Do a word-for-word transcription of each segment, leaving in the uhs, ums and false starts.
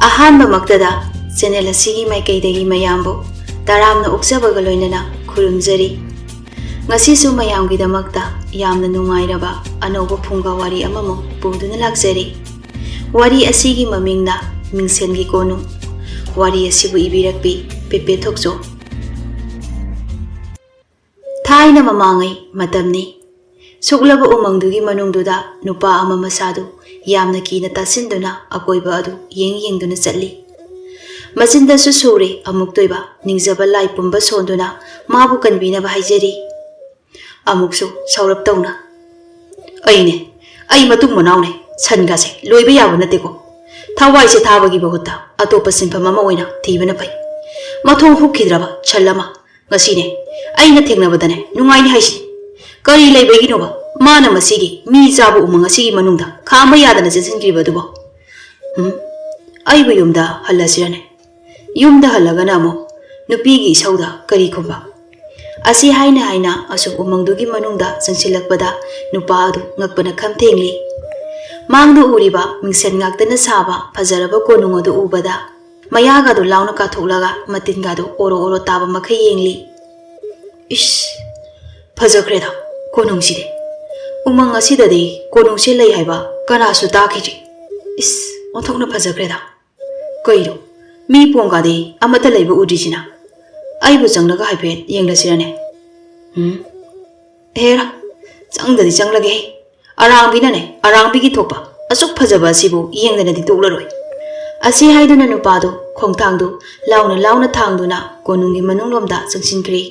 ꯑꯍꯥꯟꯕꯃꯛꯇꯗ channel ꯑꯁꯤꯒꯤ ꯃꯥꯏꯀꯩꯗꯒꯤ ꯃꯌꯥꯝꯕꯨ ꯇꯔꯥꯝꯅ ꯑꯣꯛꯆꯕꯒ ꯂꯣꯏꯅꯅ ꯈꯨꯔꯨꯝꯖꯔꯤ꯫ ꯉꯁꯤꯁꯨ ꯃꯌꯥꯝꯒꯤꯗꯃꯛꯇ ꯌꯥꯝꯅ ꯅꯨꯡꯉꯥꯏꯔꯕ ꯑꯅꯧꯕ ꯐꯨꯡꯒꯥ ꯋꯥꯔꯤ ꯑꯃꯃꯨꯛ ꯄꯨꯗꯨꯅ ꯂꯥꯛꯆꯔꯤ꯫ ꯋꯥꯔꯤ ꯑꯁꯤꯒꯤ ꯃꯃꯤꯡꯅ ꯃꯤꯡꯁꯦꯟꯒꯤ ꯀꯣꯅꯨꯡ꯫ ꯋꯥꯔꯤ ꯑꯁꯤꯕꯨ ꯏꯕꯤꯔꯛꯄꯤ ꯄꯦꯄꯦ ꯊꯣꯛꯆꯣꯝ꯫ ꯊꯥꯏꯅ ꯃꯃꯥꯡꯉꯩ ꯃꯇꯝꯅꯤ꯫ ꯁꯨꯛꯂꯕ ꯎꯃꯪꯗꯨꯒꯤ ꯃꯅꯨꯡꯗꯨꯗ ꯅꯨꯄꯥ ꯑꯃ ꯃꯁꯥꯗꯨ ꯌꯥꯝꯅ ꯀꯤꯅ ꯇꯥꯁꯤꯟꯗꯨꯅ ꯑꯀꯣꯏꯕ ꯑꯗꯨ ꯌꯦꯡ ꯌꯦꯡꯗꯨꯅ ꯆꯠꯂꯤ꯫ ꯃꯆꯤꯟꯗꯁꯨ ꯁꯨꯔꯦ ꯑꯃꯨꯛꯇꯣꯏꯕ ꯅꯤꯡꯖꯕ ꯂꯥꯏ ꯄꯨꯝꯕ ꯁꯣꯟꯗꯨꯅ ꯃꯥꯕꯨ ꯀꯟꯕꯤꯅꯕ ꯍꯥꯏꯖꯔꯤ꯫ ꯑꯃꯨꯛꯁꯨ ꯁꯥꯎꯔꯞ ꯇꯧꯅ, "ꯑꯩꯅꯦ, ꯑꯩ ꯃꯇꯨꯡ ꯃꯅꯥꯎꯅꯦ, ꯁꯟꯒꯥꯁꯦ ꯂꯣꯏꯕ ꯌꯥꯕ ꯅꯠꯇꯦꯀꯣ꯫ ꯊꯋꯥꯏꯁꯦ ꯊꯥꯕꯒꯤ ꯃꯍꯨꯠꯇ ꯑꯇꯣꯞꯄ ꯁꯤꯟꯐꯝ ꯑꯃ ꯑꯣꯏꯅ ꯊꯤꯕꯅ ꯐꯩ꯫ ꯃꯊꯣꯡ ꯍꯨꯛꯈꯤꯗ꯭ꯔꯕ ꯁꯟ ꯑꯃ ꯉꯁꯤꯅꯦ ꯑꯩꯅ ꯊꯦꯡꯅꯕꯗꯅꯦ ꯅꯨꯡꯉꯥꯏꯅꯤ ꯍꯥꯏꯁꯤ꯫ ꯀꯔꯤ ꯂꯩꯕꯒꯤꯅꯣꯕ ꯃꯥꯅ ꯃꯁꯤꯒꯤ ꯃꯤ ꯆꯥꯕ ꯎꯃꯪ ꯑꯁꯤꯒꯤ ꯃꯅꯨꯡꯗ ꯈꯥꯝꯕ ꯌꯥꯗꯅ ꯆꯦꯟꯁꯤꯟꯈ꯭ꯔꯤꯕ ꯑꯗꯨꯕꯣ? ꯎꯝ, ꯑꯩꯕꯨ ꯌꯨꯝꯗ ꯍꯜꯂꯁꯤꯔꯅꯦ? ꯌꯨꯝꯗ ꯍꯜꯂꯒꯅ ꯑꯃꯨꯛ ꯅꯨꯄꯤꯒꯤ ꯏꯁꯧꯗ ꯀꯔꯤ ꯈꯨꯝꯕ?" ꯑꯁꯤ ꯍꯥꯏꯅ ꯍꯥꯏꯅ ꯑꯁꯨꯝ ꯎꯃꯪꯗꯨꯒꯤ ꯃꯅꯨꯡꯗ ꯆꯪꯁꯤꯜꯂꯛꯄꯗ ꯅꯨꯄꯥ ꯑꯗꯨ ꯉꯛꯄꯅ ꯈꯝ ꯊꯦꯡꯂꯤ꯫ ꯃꯥꯡꯗ ꯎꯔꯤꯕ ꯃꯤꯡꯁꯦꯟ ꯉꯥꯛꯇꯅ ꯁꯥꯕ ꯐꯖꯔꯕ ꯀꯣꯅꯨꯡ ꯑꯗꯨ ꯎꯕꯗ ꯃꯌꯥꯒꯗꯨ ꯂꯥꯎꯅ ꯀꯥꯊꯣꯛꯂꯒ ꯃꯇꯤꯟꯒꯗꯨ ꯑꯣꯔꯣ ꯑꯣꯔꯣ ꯇꯥꯕ ꯃꯈꯩ ꯌꯦꯡꯂꯤ꯫ "ꯏꯁ, ꯐꯖꯈ꯭ꯔꯦꯗ ꯀꯣꯅꯨꯡꯁꯤꯗꯤ꯫ ꯎꯃꯪ ꯑꯁꯤꯗꯗꯤ ꯀꯣꯅꯨꯡꯁꯤ ꯂꯩ ꯍꯥꯏꯕ ꯀꯅꯥꯁꯨ ꯇꯥꯈꯤꯗ꯭ꯔꯤ꯫ ꯏꯁ, ꯑꯣꯟꯊꯣꯛꯅ ꯐꯖꯈ꯭ꯔꯦꯗ꯫ ꯀꯩꯅꯣ, ꯃꯤ ꯄꯣꯡꯒꯥꯗꯤ ꯑꯃꯠꯇ ꯂꯩꯕ ꯎꯗ꯭ꯔꯤꯁꯤꯅ? ꯑꯩꯕꯨ ꯆꯪꯂꯒ ꯍꯥꯏꯐꯦꯠ ꯌꯦꯡꯂꯁꯤꯔꯅꯦ? ꯎꯝ, ꯍꯦꯔꯥ, ꯆꯪꯗꯗꯤ ꯆꯪꯂꯒꯦ꯫ ꯑꯔꯥꯡꯕꯤꯅꯅꯦ, ꯑꯔꯥꯡꯕꯤꯒꯤ ꯊꯣꯛꯄ ꯑꯁꯨꯛ ꯐꯖꯕ ꯑꯁꯤꯕꯨ ꯌꯦꯡꯗꯅꯗꯤ ꯇꯣꯛꯂꯔꯣꯏ꯫" ꯑꯁꯤ ꯍꯥꯏꯗꯨꯅ ꯅꯨꯄꯥꯗꯨ ꯈꯣꯡꯊꯥꯡꯗꯨ ꯂꯥꯎꯅ ꯂꯥꯎꯅ ꯊꯥꯡꯗꯨꯅ ꯀꯣꯅꯨꯡꯒꯤ ꯃꯅꯨꯡꯂꯣꯝꯗ ꯆꯪꯁꯤꯟꯈ꯭ꯔꯦ꯫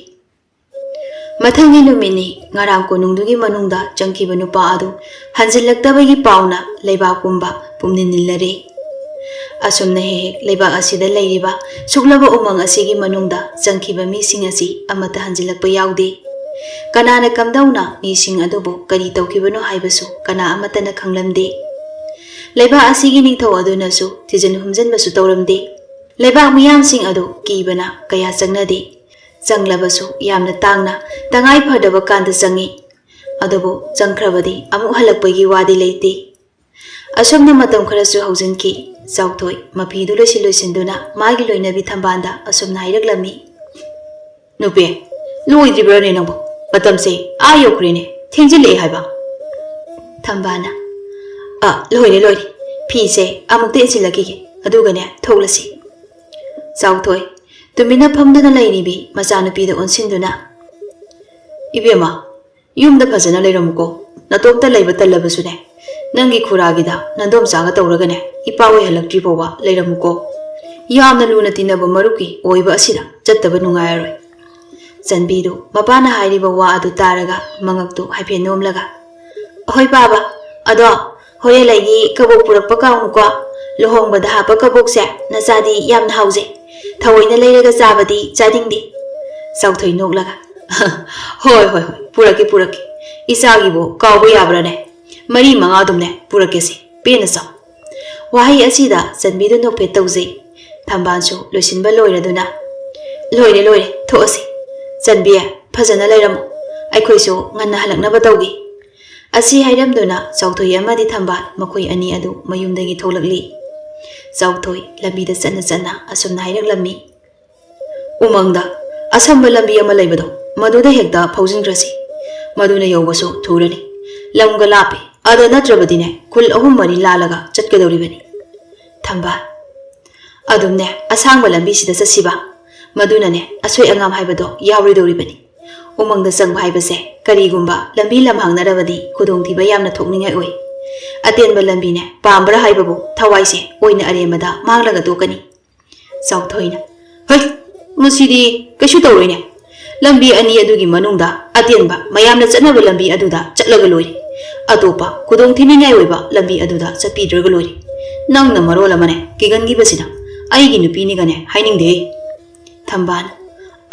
ꯃꯊꯪꯒꯤ ꯅꯨꯃꯤꯠꯅꯤ꯫ ꯉꯔꯥꯡ ꯀꯣꯅꯨꯡꯗꯨꯒꯤ ꯃꯅꯨꯡꯗ ꯆꯪꯈꯤꯕ ꯅꯨꯄꯥ ꯑꯗꯨ ꯍꯟꯖꯤꯜꯂꯛꯇꯕꯒꯤ ꯄꯥꯎꯅ ꯂꯩꯕꯥꯛ ꯄꯨꯝꯕ ꯄꯨꯝꯅꯤꯟ ꯅꯤꯜꯂꯔꯦ꯫ ꯑꯁꯨꯝꯅ ꯍꯦꯛ ꯍꯦꯛ ꯂꯩꯕꯥꯛ ꯑꯁꯤꯗ ꯂꯩꯔꯤꯕ ꯁꯨꯛꯂꯕ ꯎꯃꯪ ꯑꯁꯤꯒꯤ ꯃꯅꯨꯡꯗ ꯆꯪꯈꯤꯕ ꯃꯤꯁꯤꯡ ꯑꯁꯤ ꯑꯃꯠꯇ ꯍꯟꯖꯤꯜꯂꯛꯄ ꯌꯥꯎꯗꯦ꯫ ꯀꯅꯥꯅ ꯀꯝꯗꯧꯅ ꯃꯤꯁꯤꯡ ꯑꯗꯨꯕꯨ ꯀꯔꯤ ꯇꯧꯈꯤꯕꯅꯣ ꯍꯥꯏꯕꯁꯨ ꯀꯅꯥ ꯑꯃꯠꯇꯅ ꯈꯪꯂꯝꯗꯦ꯫ ꯂꯩꯕꯥꯛ ꯑꯁꯤꯒꯤ ꯅꯤꯡꯊꯧ ꯑꯗꯨꯅꯁꯨ ꯊꯤꯖꯤꯟ ꯍꯨꯝꯖꯤꯟꯕꯁꯨ ꯇꯧꯔꯝꯗꯦ꯫ ꯂꯩꯕꯥꯛ ꯃꯤꯌꯥꯝꯁꯤꯡ ꯑꯗꯨ ꯀꯤꯕꯅ ꯀꯌꯥ ꯆꯪꯅꯗꯦ꯫ ꯆꯪꯂꯕꯁꯨ ꯌꯥꯝꯅ ꯇꯥꯡꯅ, ꯇꯉꯥꯏ ꯐꯗꯕ ꯀꯥꯟꯗ ꯆꯪꯏ꯫ ꯑꯗꯨꯕꯨ ꯆꯪꯈ꯭ꯔꯕꯗꯤ ꯑꯃꯨꯛ ꯍꯜꯂꯛꯄꯒꯤ ꯋꯥꯗꯤ ꯂꯩꯇꯦ꯫ ꯑꯁꯨꯝꯅ ꯃꯇꯝ ꯈꯔꯁꯨ ꯍꯧꯖꯤꯟꯈꯤ꯫ ꯆꯥꯎꯊꯣꯏ ꯃꯐꯤꯗꯨ ꯂꯣꯏꯁꯤꯟ ꯂꯣꯏꯁꯤꯟꯗꯨꯅ ꯃꯥꯒꯤ ꯂꯣꯏꯅꯕꯤ ꯊꯝꯕꯥꯜꯗ ꯑꯁꯨꯝꯅ ꯍꯥꯏꯔꯛꯂꯝꯃꯤ꯫ "ꯅꯨꯄꯤ, ꯂꯣꯏꯗ꯭ꯔꯤꯕ꯭ꯔꯥꯅꯦ ꯅꯪꯕꯨ? ꯃꯇꯝꯁꯦ ꯑꯥ ꯌꯧꯈ꯭ꯔꯦꯅꯦ, ꯊꯦꯡꯖꯤꯜꯂꯛꯑꯦ ꯍꯥꯏꯕ?" ꯊꯝꯕꯥꯜꯅ, "ꯑ, ꯂꯣꯏꯔꯦ ꯂꯣꯏꯔꯦ, ꯐꯤꯁꯦ ꯑꯃꯨꯛꯇ ꯏꯟꯁꯤꯜꯂꯛꯈꯤꯒꯦ, ꯑꯗꯨꯒꯅꯦ ꯊꯣꯛꯂꯁꯤ꯫" ꯆꯥꯎꯊꯣꯏ ꯇꯨꯃꯤꯟꯅ ꯐꯝꯗꯨꯅ ꯂꯩꯔꯤꯕꯤ ꯃꯆꯥꯅꯨꯄꯤꯗ ꯑꯣꯟꯁꯤꯟꯗꯨꯅ, "ꯏꯕꯦꯝꯃ, ꯌꯨꯝꯗ ꯐꯖꯅ ꯂꯩꯔꯝꯃꯨꯀꯣ꯫ ꯅꯇꯣꯝꯇ ꯂꯩꯕ ꯇꯜꯂꯕꯁꯨꯅꯦ, ꯅꯪꯒꯤ ꯈꯨꯔꯥꯒꯤꯗ ꯅꯟꯗꯣꯝꯆꯥꯒ ꯇꯧꯔꯒꯅꯦ ꯏꯄꯥ ꯑꯣꯏꯍꯜꯂꯛꯇ꯭ꯔꯤ ꯐꯥꯎꯕ ꯂꯩꯔꯝꯃꯨꯀꯣ꯫ ꯌꯥꯝꯅ ꯂꯨꯅ ꯇꯤꯟꯅꯕ ꯃꯔꯨꯞꯀꯤ ꯑꯣꯏꯕ ꯑꯁꯤꯗ ꯆꯠꯇꯕ ꯅꯨꯡꯉꯥꯏꯔꯔꯣꯏ꯫" ꯆꯟꯕꯤꯗꯨ ꯃꯄꯥꯅ ꯍꯥꯏꯔꯤꯕ ꯋꯥ ꯑꯗꯨ ꯇꯥꯔꯒ ꯃꯉꯛꯇꯨ ꯍꯥꯏꯐꯦꯠ ꯅꯣꯝꯂꯒ, "ꯍꯣꯏ ꯄꯥꯕ, ꯑꯗꯣ ꯍꯣꯔꯦꯟ ꯑꯩꯒꯤ ꯀꯕꯣꯛ ꯄꯨꯔꯛꯄ ꯀꯥꯎꯅꯨꯀꯣ꯫ ꯂꯨꯍꯣꯡꯕꯗ ꯍꯥꯞꯄ ꯀꯕꯣꯛꯁꯦ ꯅꯆꯥꯗꯤ ꯌꯥꯝꯅ ꯍꯥꯎꯖꯩ꯫ ꯊꯑꯣꯏꯅ ꯂꯩꯔꯒ ꯆꯥꯕꯗꯤ ꯆꯥꯅꯤꯡꯗꯦ꯫" ꯆꯥꯎꯊꯣꯏ ꯅꯣꯛꯂꯒ, "ꯍꯣꯏ ꯍꯣꯏ ꯍꯣꯏ, ꯄꯨꯔꯛꯀꯦ ꯄꯨꯔꯛꯀꯦ꯫ ꯏꯆꯥꯒꯤꯕꯨ ꯀꯥꯎꯕ ꯌꯥꯕ꯭ꯔꯥꯅꯦ? ꯃꯔꯤ ꯃꯉꯥ ꯑꯗꯨꯝꯅꯦ ꯄꯨꯔꯛꯀꯦꯁꯦ, ꯄꯦꯟꯅ ꯆꯥꯎ꯫" ꯋꯥꯍꯩ ꯑꯁꯤꯗ ꯆꯟꯕꯤꯗꯨ ꯅꯣꯛꯐꯦꯠ ꯇꯧꯖꯩ꯫ ꯊꯝꯕꯥꯜꯁꯨ ꯂꯣꯏꯁꯤꯟꯕ ꯂꯣꯏꯔꯗꯨꯅ, "ꯂꯣꯏꯔꯦ ꯂꯣꯏꯔꯦ, ꯊꯣꯛꯑꯁꯤ꯫ ꯆꯟꯕꯤ, ꯐꯖꯅ ꯂꯩꯔꯝꯃꯨ꯫ ꯑꯩꯈꯣꯏꯁꯨ ꯉꯟꯅ ꯍꯜꯂꯛꯅꯕ ꯇꯧꯒꯦ꯫" ꯑꯁꯤ ꯍꯥꯏꯔꯝꯗꯨꯅ ꯆꯥꯎꯊꯣꯏ ꯑꯃꯗꯤ ꯊꯝꯕꯥꯜ ꯃꯈꯣꯏ ꯑꯅꯤ ꯑꯗꯨ ꯃꯌꯨꯝꯗꯒꯤ ꯊꯣꯛꯂꯛꯂꯤ꯫ ꯆꯥꯎꯊꯣꯏ ꯂꯝꯕꯤꯗ ꯆꯠꯅ ꯆꯠꯅ ꯑꯁꯨꯝꯅ ꯍꯥꯏꯔꯛꯂꯝꯃꯤ, "ꯎꯃꯪꯗ ꯑꯁꯝꯕ ꯂꯝꯕꯤ ꯑꯃ ꯂꯩꯕꯗꯣ, ꯃꯗꯨꯗ ꯍꯦꯛꯇ ꯐꯥꯎꯖꯤꯟꯈ꯭ꯔꯁꯤ꯫ ꯃꯗꯨꯅ ꯌꯧꯕꯁꯨ ꯊꯨꯔꯅꯤ꯫ ꯂꯝꯒ ꯂꯥꯞꯄꯤ, ꯑꯗ ꯅꯠꯇ꯭ꯔꯕꯗꯤꯅꯦ ꯈꯨꯜ ꯑꯍꯨꯝ ꯃꯔꯤ ꯂꯥꯜꯂꯒ ꯆꯠꯀꯗꯧꯔꯤꯕꯅꯤ꯫" ꯊꯝꯕꯥꯜ, "ꯑꯗꯨꯝꯅꯦ ꯑꯁꯥꯡꯕ ꯂꯝꯕꯤꯁꯤꯗ ꯆꯠꯁꯤꯕ꯫ ꯃꯗꯨꯅꯅꯦ ꯑꯁꯣꯏ ꯑꯉꯥꯝ ꯍꯥꯏꯕꯗꯣ ꯌꯥꯎꯔꯣꯏꯗꯧꯔꯤꯕꯅꯤ꯫ ꯎꯃꯪꯗ ꯆꯪꯕ ꯍꯥꯏꯕꯁꯦ ꯀꯔꯤꯒꯨꯝꯕ ꯂꯝꯕꯤ ꯂꯝꯍꯥꯡꯅꯔꯕꯗꯤ ꯈꯨꯗꯣꯡꯊꯤꯕ ꯌꯥꯝꯅ ꯊꯣꯛꯅꯤꯡꯉꯥꯏ ꯑꯣꯏ꯫ ꯑꯇꯦꯟꯕ ꯂꯝꯕꯤꯅꯦ ꯄꯥꯝꯕ꯭ꯔꯥ ꯍꯥꯏꯕꯕꯨ ꯊꯋꯥꯏꯁꯦ ꯑꯣꯏꯅ ꯑꯔꯦꯝꯕꯗ ꯃꯥꯡꯂꯒ ꯇꯣꯛꯀꯅꯤ꯫" ꯆꯥꯎꯊꯣꯏꯅ, "ꯍꯩ, ꯃꯁꯤꯗꯤ ꯀꯩꯁꯨ ꯇꯧꯔꯣꯏꯅꯦ꯫ ꯂꯝꯕꯤ ꯑꯅꯤ ꯑꯗꯨꯒꯤ ꯃꯅꯨꯡꯗ ꯑꯇꯦꯟꯕ ꯃꯌꯥꯝꯅ ꯆꯠꯅꯕ ꯂꯝꯕꯤ ꯑꯗꯨꯗ ꯆꯠꯂꯒ ꯂꯣꯏꯔꯦ꯫ ꯑꯇꯣꯞꯄ ꯈꯨꯗꯣꯡꯊꯤꯅꯤꯡꯉꯥꯏ ꯑꯣꯏꯕ ꯂꯝꯕꯤ ꯑꯗꯨꯗ ꯆꯠꯄꯤꯗ꯭ꯔꯒ ꯂꯣꯏꯔꯦ꯫ ꯅꯪꯅ ꯃꯔꯣꯜ ꯑꯃꯅꯦ ꯀꯤꯒꯟꯈꯤꯕꯁꯤꯅ꯫ ꯑꯩꯒꯤ ꯅꯨꯄꯤꯅꯤꯒꯅꯦ ꯍꯥꯏꯅꯤꯡꯗꯦ꯫" ꯊꯝꯕꯥꯜ,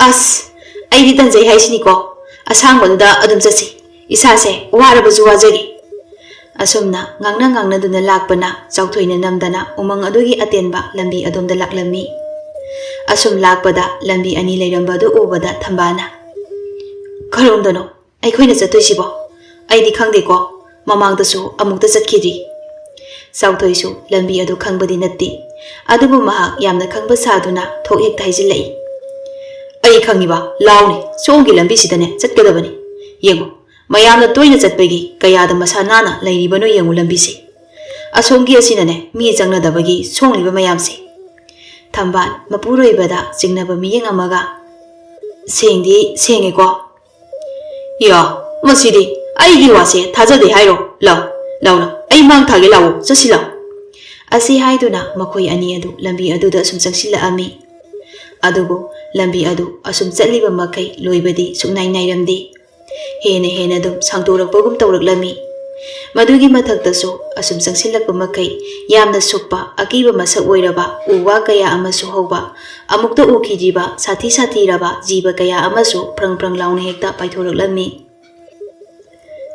"ꯑꯁ, ꯑꯩꯗꯤ ꯇꯟꯖꯩ ꯍꯥꯏꯁꯤꯅꯤꯀꯣ꯫ ꯑꯁꯥꯡꯕꯗꯨꯗ ꯑꯗꯨꯝ ꯆꯠꯁꯤ꯫ ꯏꯁꯥꯁꯦ ꯋꯥꯔꯕꯁꯨ ꯋꯥꯖꯔꯤ꯫" ꯑꯁꯨꯝꯅ ꯉꯥꯡꯅ ꯉꯥꯡꯅꯗꯨꯅ ꯂꯥꯛꯄꯅ ꯆꯥꯎꯊꯣꯏꯅ ꯅꯝꯗꯅ ꯎꯃꯪ ꯑꯗꯨꯒꯤ ꯑꯇꯦꯟꯕ ꯂꯝꯕꯤ ꯑꯗꯣꯝꯗ ꯂꯥꯛꯂꯝꯃꯤ꯫ ꯑꯁꯨꯝ ꯂꯥꯛꯄꯗ ꯂꯝꯕꯤ ꯑꯅꯤ ꯂꯩꯔꯝꯕ ꯑꯗꯨ ꯎꯕꯗ ꯊꯝꯕꯥꯜꯅ, "ꯀꯔꯣꯝꯗꯅꯣ ꯑꯩꯈꯣꯏꯅ ꯆꯠꯇꯣꯏꯁꯤꯕꯣ? ꯑꯩꯗꯤ ꯈꯪꯗꯦꯀꯣ, ꯃꯃꯥꯡꯗꯁꯨ ꯑꯃꯨꯛꯇ ꯆꯠꯈꯤꯗ꯭ꯔꯤ꯫" ꯆꯥꯎꯊꯣꯏꯁꯨ ꯂꯝꯕꯤ ꯑꯗꯨ ꯈꯪꯕꯗꯤ ꯅꯠꯇꯦ, ꯑꯗꯨꯕꯨ ꯃꯍꯥꯛ ꯌꯥꯝꯅ ꯈꯪꯕ ꯁꯥꯗꯨꯅ ꯊꯣꯛ ꯍꯦꯛꯇ ꯍꯥꯏꯖꯤꯜꯂꯛꯏ꯫ "ꯑꯩ ꯈꯪꯉꯤꯕ, ꯂꯥꯎꯅꯦ, ꯁꯣꯝꯒꯤ ꯂꯝꯕꯤꯁꯤꯗꯅꯦ ꯆꯠꯀꯗꯕꯅꯤ꯫ ꯌꯦꯡꯉꯨ, ꯃꯌꯥꯝꯅ ꯇꯣꯏꯅ ꯆꯠꯄꯒꯤ ꯀꯌꯥꯗ ꯃꯁꯥ ꯅꯥꯟꯅ ꯂꯩꯔꯤꯕꯅꯣ ꯌꯦꯡꯉꯨ ꯂꯝꯕꯤꯁꯦ꯫ ꯑꯁꯣꯝꯒꯤ ꯑꯁꯤꯅꯅꯦ ꯃꯤ ꯆꯪꯅꯗꯕꯒꯤ ꯁꯣꯡꯂꯤꯕ ꯃꯌꯥꯝꯁꯦ꯫" ꯊꯝꯕꯥꯜ ꯃꯄꯨꯔꯣꯏꯕꯗ ꯆꯤꯡꯅꯕ ꯃꯤꯠꯌꯦꯡ ꯑꯃꯒ, "ꯁꯦꯡꯗꯤ ꯁꯦꯡꯉꯦꯀꯣ?" "ꯌꯥ, ꯃꯁꯤꯗꯤ ꯑꯩꯒꯤ ꯋꯥꯁꯦ ꯊꯥꯖꯗꯦ ꯍꯥꯏꯔꯣ? ꯂꯥꯎ, ꯂꯥꯎ, ꯂꯥꯎ, ꯑꯩ ꯃꯥꯡ ꯊꯥꯒꯦ, ꯂꯥꯛꯑꯣ, ꯆꯠꯁꯤ ꯂꯥꯎ꯫" ꯑꯁꯤ ꯍꯥꯏꯗꯨꯅ ꯃꯈꯣꯏ ꯑꯅꯤ ꯑꯗꯨ ꯂꯝꯕꯤ ꯑꯗꯨꯗ ꯑꯁꯨꯝ ꯆꯪꯁꯤꯜꯂꯛꯑꯝꯃꯤ꯫ ꯑꯗꯨꯕꯨ ꯂꯝꯕꯤ ꯑꯗꯨ ꯑꯁꯨꯝ ꯆꯠꯂꯤꯕ ꯃꯈꯩ ꯂꯣꯏꯕꯗꯤ ꯁꯨꯛꯅꯥꯏ ꯅꯥꯏꯔꯝꯗꯦ꯫ ꯍꯦꯟꯅ ꯍꯦꯟꯅ ꯑꯗꯨꯝ ꯁꯥꯡꯗꯣꯔꯛꯄꯒꯨꯝ ꯇꯧꯔꯛꯂꯝꯃꯤ꯫ ꯃꯗꯨꯒꯤ ꯃꯊꯛꯇꯁꯨ ꯑꯁꯨꯝ ꯆꯪꯁꯤꯜꯂꯛꯄ ꯃꯈꯩ ꯌꯥꯝꯅ ꯁꯨꯛꯄ, ꯑꯀꯤꯕ ꯃꯁꯛ ꯑꯣꯏꯔꯕ ꯎ ꯋꯥ ꯀꯌꯥ ꯑꯃꯁꯨ ꯍꯧꯕ, ꯑꯃꯨꯛꯇ ꯎꯈꯤꯗ꯭ꯔꯤꯕ ꯁꯥꯊꯤ ꯁꯥꯊꯤꯔꯕ ꯖꯤꯕ ꯀꯌꯥ ꯑꯃꯁꯨ ꯐ꯭ꯔꯪ ꯐ꯭ꯔꯪ ꯂꯥꯎꯅ ꯍꯦꯛꯇ ꯄꯥꯏꯊꯣꯔꯛꯂꯝꯃꯤ꯫